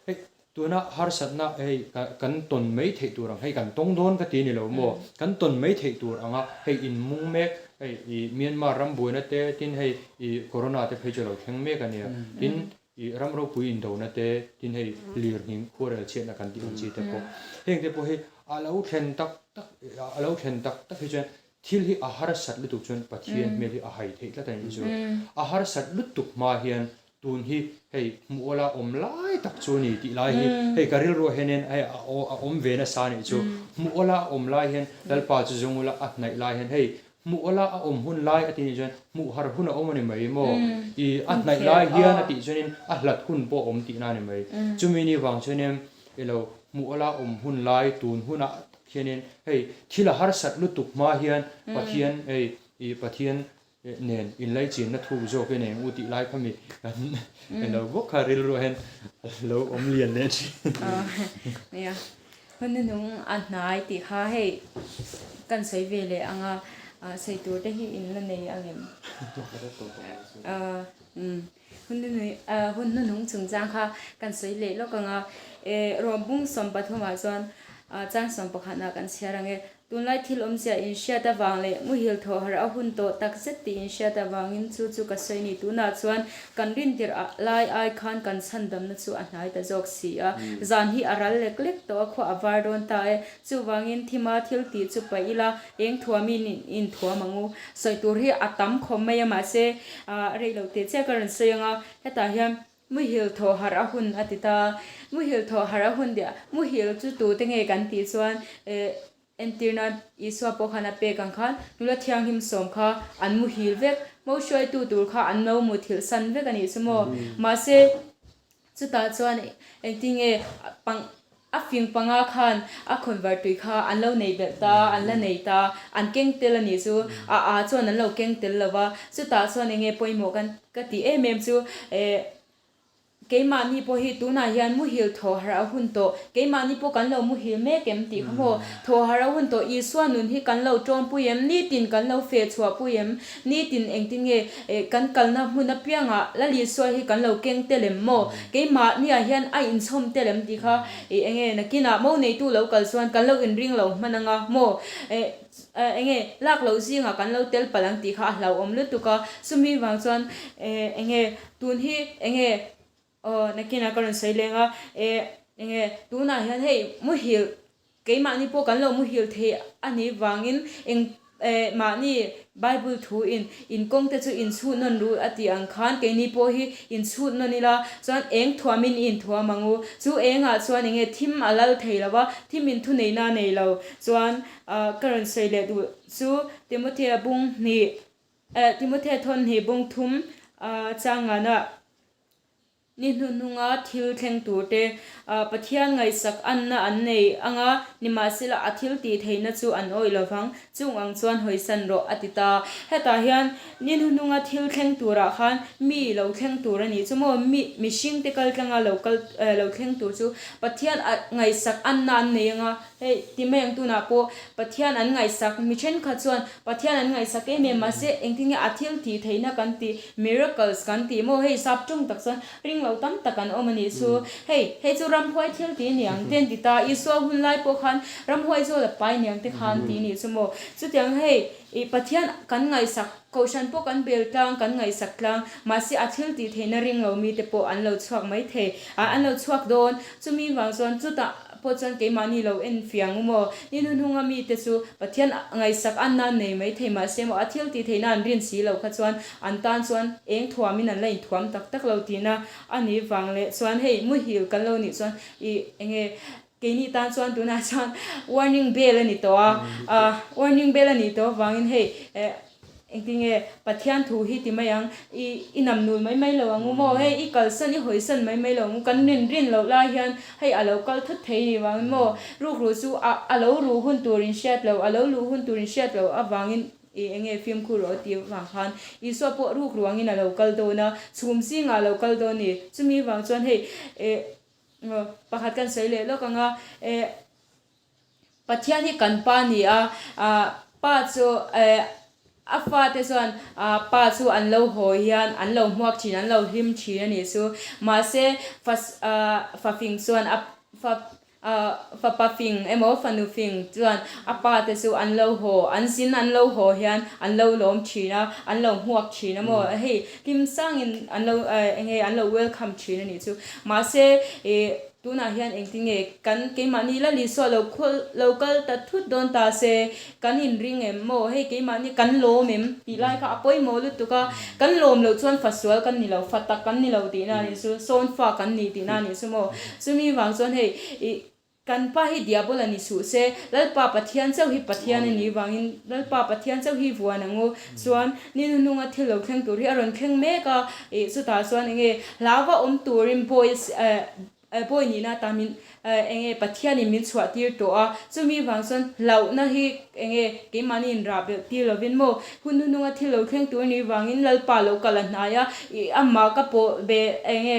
Hei Tuna harsatna hei kan tawn mai theih tur ang hei kan tawng dawn ka ti ni lo maw? Kan tawn mai theih tur anga hei in mung mek hei i Myanmar ram buaina te tin hei i Corona te phei chu a lo thleng mek a nia. Tin i ram ropui indona te tin hei lirnghing khuarel chhiatna kan tih ang chi te pawh heng te pawh hi a lo thlen tak tak a lo thlen tak tak hi chuan thil hi a harsat lutuk chuan Pathian hmel hi a hai theih tlat a nih chu. A harsat lutuk hma hian Tun hi hei hmuh awla awm lai tak chu a ni tih lai hi hei ka rilruah hianin hei a awm ve nasa a nih chu. Hmuh awla a awm lai hian Lalpa chu zawng ula a hnaih lai hian hei hmuh awla a awm hun lai a tih nih chuan hmuh har hun a awm a ni mai maw? I a hnaih lai hian a tih chuanin a hlat hun pawh a awm tihna a ni mai. Chumi ni vang chuanin ilo hmuh awla awm hun lai tun hunah tak hianin hei thil a harsat lutuk hma hian Pathian hei i Pathian nen inlaichinna thuk zawk i nei u tih lai kha mi kan elo bawk kha rilruah hian a lo awm lian leh thin. Nia, hun hnuhnung a hnai tih kha hei kan sawi ve leh ang a, sawi tur te hi in la nei ang em? Hun hnuhnung chungchang kha kan sawi leh lawk ang a, Rawmbung 13 ah chuan chang 11 ah kan chhiar ang e. Tunlai thil awmzia inhriat avang leh muhil thawh harh a hun tawh tak zet tih inhriat avangin chu chu ka sawi ni. Tunah chuan kan rintir lai ai khan kan chhandamna chu a hnai ta zawk si a. Zan hi a ral lek lek tawh a, khua a var dawn ta e. Chuvangin thima thil tih chu paih ila, eng thuamin inthuam ang u. Sawi tur hi a tam khawp mai a, mahse rei lo teh chiah ka rawn sawi ang a, hetah hian Muhil thawh harh a hun a ti ta. Muhil thawh harh a hun tih a, muhil chu tute nge kan tih chuan eh entir nan Isua pawh khan a pek ang khan nula thianghlim sawm kha an muhil vek, mo hruaitu tur kha an lo muthilh san vek a nih chu maw. Mahse chutah chuan engtin nge pang A fing panga khan a khawnvar tui kha an lo nei belh ta, an la nei ta, an keng tel a nih chu, a a chuan an lo keng tel lo va, chutah chuan eng nge pawimawh kan ka tih em em chu eh keimahni pawh hi tunah hian muhil thaw harh a hun tawh, keimahni pawh kan lo muhil mek em tih kha maw, thaw harh a hun tawh, Isua nun hi kan lo tawmpui em, nitin kan lo feh chhuahpui em, nitin engtin nge eh kan kalna hmun apiangah Lal Isua hi kan lo keng tel em maw, keimahniah hian a inchhawm tel em tih kha Ih enge nakinah mo neitu lo kal chuan kan lo inring lo hman anga maw eh enge lak loh zingah kan lo tel palh ang tih kha a hlauhawm lutuk a, chumi vang chuan eh enge tun hi enge aw nakinah ka rawn sawi leng a eh enge tunah hian hei muhil keimahni pawh kan lo muhil thei a nih vangin eng Eh, mahni Bible thu in in kawng te chu in chhut nawn ru a tih ang khan keini pawh hi in chhut nawn ila chuan eng thuam in i inthuam ang u. Chu engah chuan enge thim a lal thei lo va, thim in thuneihna a nei lo. Chuan ah ka rawn sawi leh duh chu Timothea bung hnih, eh Timothea thawn hnih bung thum ah changana. Ni hnuhnunga thil thleng turte Pathian ngaihsak anna an nei ang a, nimahsela a thil tih theihna chu an awih lo vang, chung ang chuan hawisan rawh, a ti ta. Hetah hian ni hnuhnunga thil thleng turah khan mi lo thleng tur a nih chu maw? Mi, mihringte kal tlanga lo kal, lo thleng tur chu Pathian ngaihsak anna an nei ang a, hei ti mai ang tunah pawh Pathian an ngaihsak, mi thenkhat chuan Pathian an ngaihsak em em, mahse engtin nge a thil tih theihna kan tih, Miracles kan tih maw hei sap ṭawng tak chuan ring lo tam tak an awm a nih chu. Hei, hei chu ramhuai thil ti niang te an ti ta, Isua hun lai pawh khan ramhuai zawl a pai niang te khan ti nih chu maw. Chutiang hei, ih Pathian kan ngaihsak, Kohhran pawh kan bel tlang, kan ngaihsak tlang, mahse a thil tih theihna ring lo mite pawh an lo chhuak mai thei, ah an lo chhuak dawn. Chumi vang chuan chutah pawh chuan keimahni lo en fiang u maw? Ni hnuhnunga mite chu Pathian ngaihsak anna nei mai thei mahse maw a thil tih theihna an rin si loh kha chuan an tan chuan eng thuamin an la inthuam tak tak lo tihna a nih vang leh chuan hei muhil kan lo nih chuan ih enge keini tan chuan tunah chuan warning bell a ni tawh a, ah warning bell a nih tawh avangin hei eh Engtinge Pathian thu hi ti mai ang, i i nam nul mai mai lo ang u maw? Hei i kalsan i hawisan mai mai lo ang u, kan rin rin loh lai hian hei a lo kal thut thei ni vangin maw? Rukru chu a a lo ruh hun tur in hriat lo, a lo luh hun tur in hriat loh avangin i enge fimkhur rawh tih vang khan Isua pawh rukru angin a lo kal dawn a, chhum zingah a lo kal dawn ni. Chumi vang chuan hei eh pakhat kan sawi leh lawk ang a, eh. Pathian hi kan pa a ni a, pa chu a fate chuan pa chu an lo haw hian an lo hmuak thin, an lo hlim thin a nih chu. Mahse fa fing chuan a fa fapa fing emaw fanu fing chuan a pa te chu an lo haw, an zin an lo haw hian an lo lawm thin a, an lo hmuak thin a maw. Hei hlim sangin an lo eng nge an lo welcome thin a nih chu. Mahse ih. Tunah hian engtinge kan keimahni Lal Isua lo khawl lo kal ta thut dawn ta se, kan inring em maw? Hei keimahni kan lawm em? Tih lai kha a pawimawh lutuk a, kan lawm loh chuan fa sual kan ni lo, fa tak kan ni lo tihna a nih chu, sawn fa kan ni tihna a nih chu maw? Chumi vang chuan hei ih kan pa hi diabol a ni suh se, Lalpa Pathian chauh hi Pathian a nih vangin Lalpa Pathian chauh hi vuan ang u. Chuan ni hnuhnunga thil lo thleng tur hi a rawn thleng mek a, ih chutah chuan enge hlauva awm turin boys eh bawi nihna atan min eh enge Pathianin min chhuah tir tawh a, chumi vang chuan hlauhna hi enge keimahni inrah belh tir lovin maw hun hnuhnunga thil lo thleng tur nih vangin Lalpa lo kal a hnai a, ih amah ka pawh ve enge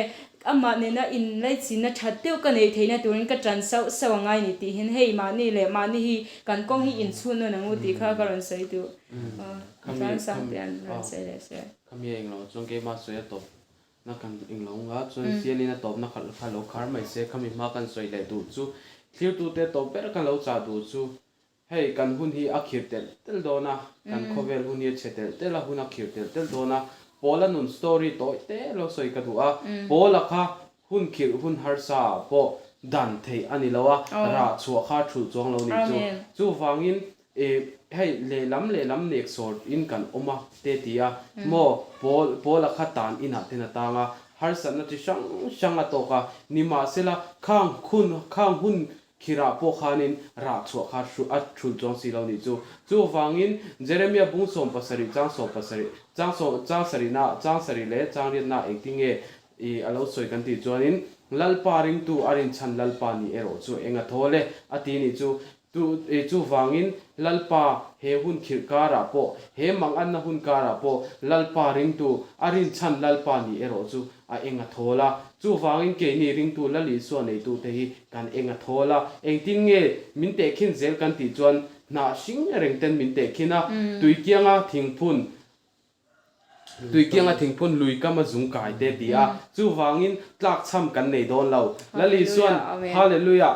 amah nena inlaichinna that deuh ka neih theihna turin ka tan sauh sauh a ngai ni tih hian hei mahni leh mahni hi kan kawng hi inchhun nawn ang u tih kha ka rawn sawi duh. Khami khami a englo chuan keimah sawi a tawp na kan englo nga chuan sialin a tawpna khalh kha lo khar mai se khami hma kan sawi leh duh chu thlirtute tawp ber kan lo chah duh chu hei kan hun hi a khir telh telh dawn a kan khawvel hun hi a chhe telh telh a hun a khir telh telh dawn a Paula nun story tawi te lo sawi ka duh a Paula kha hun khirh hun harsa ah pawh dan theih a ni lo a rah chhuah kha thulh chuang lo nih chu chuvangin Ih, hei lehlam lehlam nek sawr in kan awm a te ti a, maw Paul, Paula kha tan inah ten a tang a, harsatna chi hrang hrang a tawk a, nimahsela khang khun, khang hun khirah pawh khanin rah chhuah kha hru, a thulh chuang si lo nih chu. Chuvangin Jeremia bung 70 chang 70, chang sawm, chang sarihna, chang sarih leh chang riatna engtinge ih a lo sawi kan tih chuanin Lalpa ringtu a rinchhan Lalpa nih erawh chu eng a thawl e a ti nih chu. Chu chuvangin Lalpa he hun khirh karah pawh, he manganna hun karah pawh Lalpa ringtu, a rinchhan Lalpa nih erawh chu a eng a thawl a. Chuvangin keini ringtu Lal Isua neitute hi kan eng a thawl a. Engtin nge min tehkhin zel kan tih chuan hnah hring reng ten min tehkhin a, tuikianga thingphun, Tuikianga thingphun lui kam a zung kai te ti a, chuvangin tlakchham kan nei dawn lo. Lal Isua'n Hallelujah!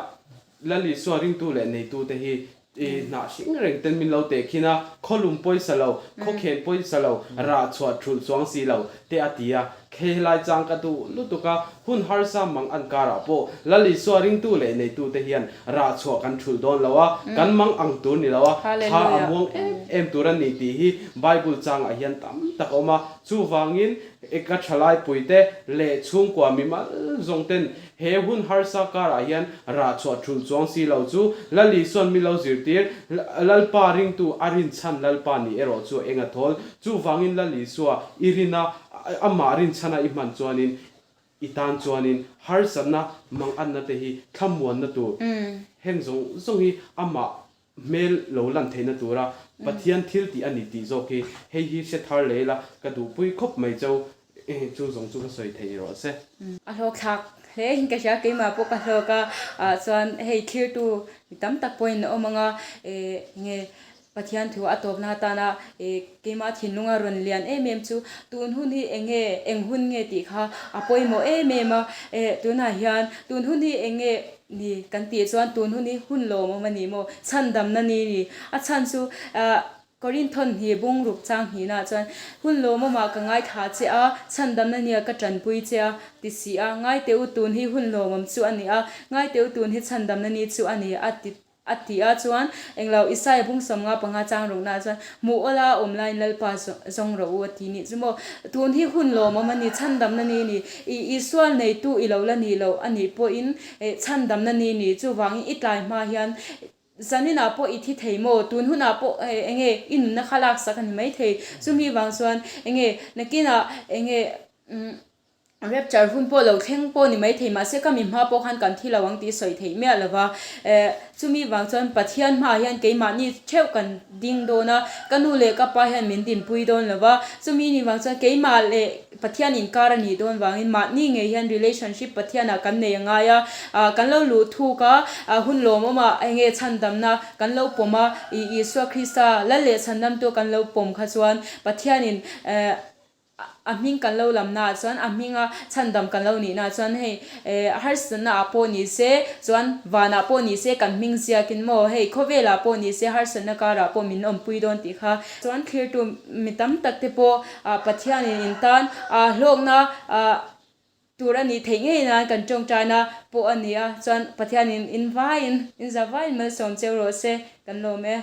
Lal Isua ringtu leh neitute hi i hnah hring reng ten min lo tehkhin a, khawlum pawisa lo, khawkhen pawisa lo, rah chhuah thulh chuang si lo te a ti a. Khelai chang ka duh lutuk a, hun harsa mang an karah pawh Lal Isua ringtu leh neitute hian rah chhuah kan thulh dawn lo a, kan mang ang tur ni lo a, thla a muang em em tur a ni tih hi Bible changah hian tam tak a awm a. Chuvangin ka thalaipuite leh chhungkua mimal zawng ten he hun harsa karah hian rah chhuah thulh chuang si lo chu Lal Isua'n mi lo zirtir, Lalpa ringtu a rinchhan Lalpa nih erawh chu eng a thawl. Chuvangin Lal Isua i rin a, Amah rinchhana i hman chuanin i tan chuanin harsatna manganna te hi thlamuanna tur heng zawng zawng hi amah hmel lo lan theihna tura Pathian thil tih a ni tih zawk hi hei hi hre thar leh ila ka duhpui khawp mai cheu chu zawng chu ka sawi thei rawh se. A hlawkthlak hle in ka hria keimah pawh ka hlawk a, ah chuan hei thlirtu mi tam tak pawhin a awm ang a, eh nge. Pathian thu a tawpna atana ih keimah thinlunga rawn lian em em chu tun hun hi eng nge eng hun nge tih kha a pawimawh em em a, eh tunah hian tun hun hi eng nge ni kan tih chuan tun hun hi hun lawmawm a ni maw chhandamna ni ni a chhan chu ah Korinthon hnih bung ruk chang hnihna chuan hun lawmawmah ka ngaithla che a, chhandamna nia ka tanpui che a ti si a, ngaite u tun hi hun lawmawm chu a ni a, ngaite u tun hi chhandamna ni chu a ni a ti a ti a chuan englo Isaia bung 55 chang rukna chuan hmuh awla awm laiin Lalpa zawng rawh u a ti nih chu maw tun hi hun lawmawm a ni chhandamna ni ni i Isua neitu i lo la nih loh a nih pawhin chhandamna ni ni chuvangin i tlai hma hian Zaninah pawh i thi thei maw? Tun hunah pawh enge i nunna kha laksak a ni maithei. Chumi vang chuan enge nakinah enge rapture hun pawh lo thleng pawh ni maithei mahse ka mi hma pawh khan kan thi lo ang tih sawi theih miah lo va. Chumi vang chuan Pathian hmaah hian keimahni theuh kan ding dawn a, ka nu leh ka pa hian min dinpui dawn lo va. Chumi ni vang chuan keimah leh Pathian inkar a nih dawn vangin mahni ngei hian relationship Pathianah kan nei a ngai a, ah kan lo luh thuk a, ah hun lawmawmah eng nge chhandamna kan lo pawm a, ih Isua Krista Lal leh chhandamtu kan lo pawm kha chuan Pathianin eh a hming kan lo lamnaah chuan a hminga chhandam kan lo nihnaah chuan hei eh harsatna ah pawh ni se chuan vanah pawh ni se kan hming ziakin maw hei khawvelah pawh ni se harsatna karah pawh min awmpui dawn tih kha chuan thlirtu mi tam tak te pawh Ah Pathianin in tan ah hlawkna ah tur a nih theih ngei nan kan tawngtaina pawh a ni a, chuan Pathianin in vaiin in za vaiin malsawm cheu rawh se kan lawm e.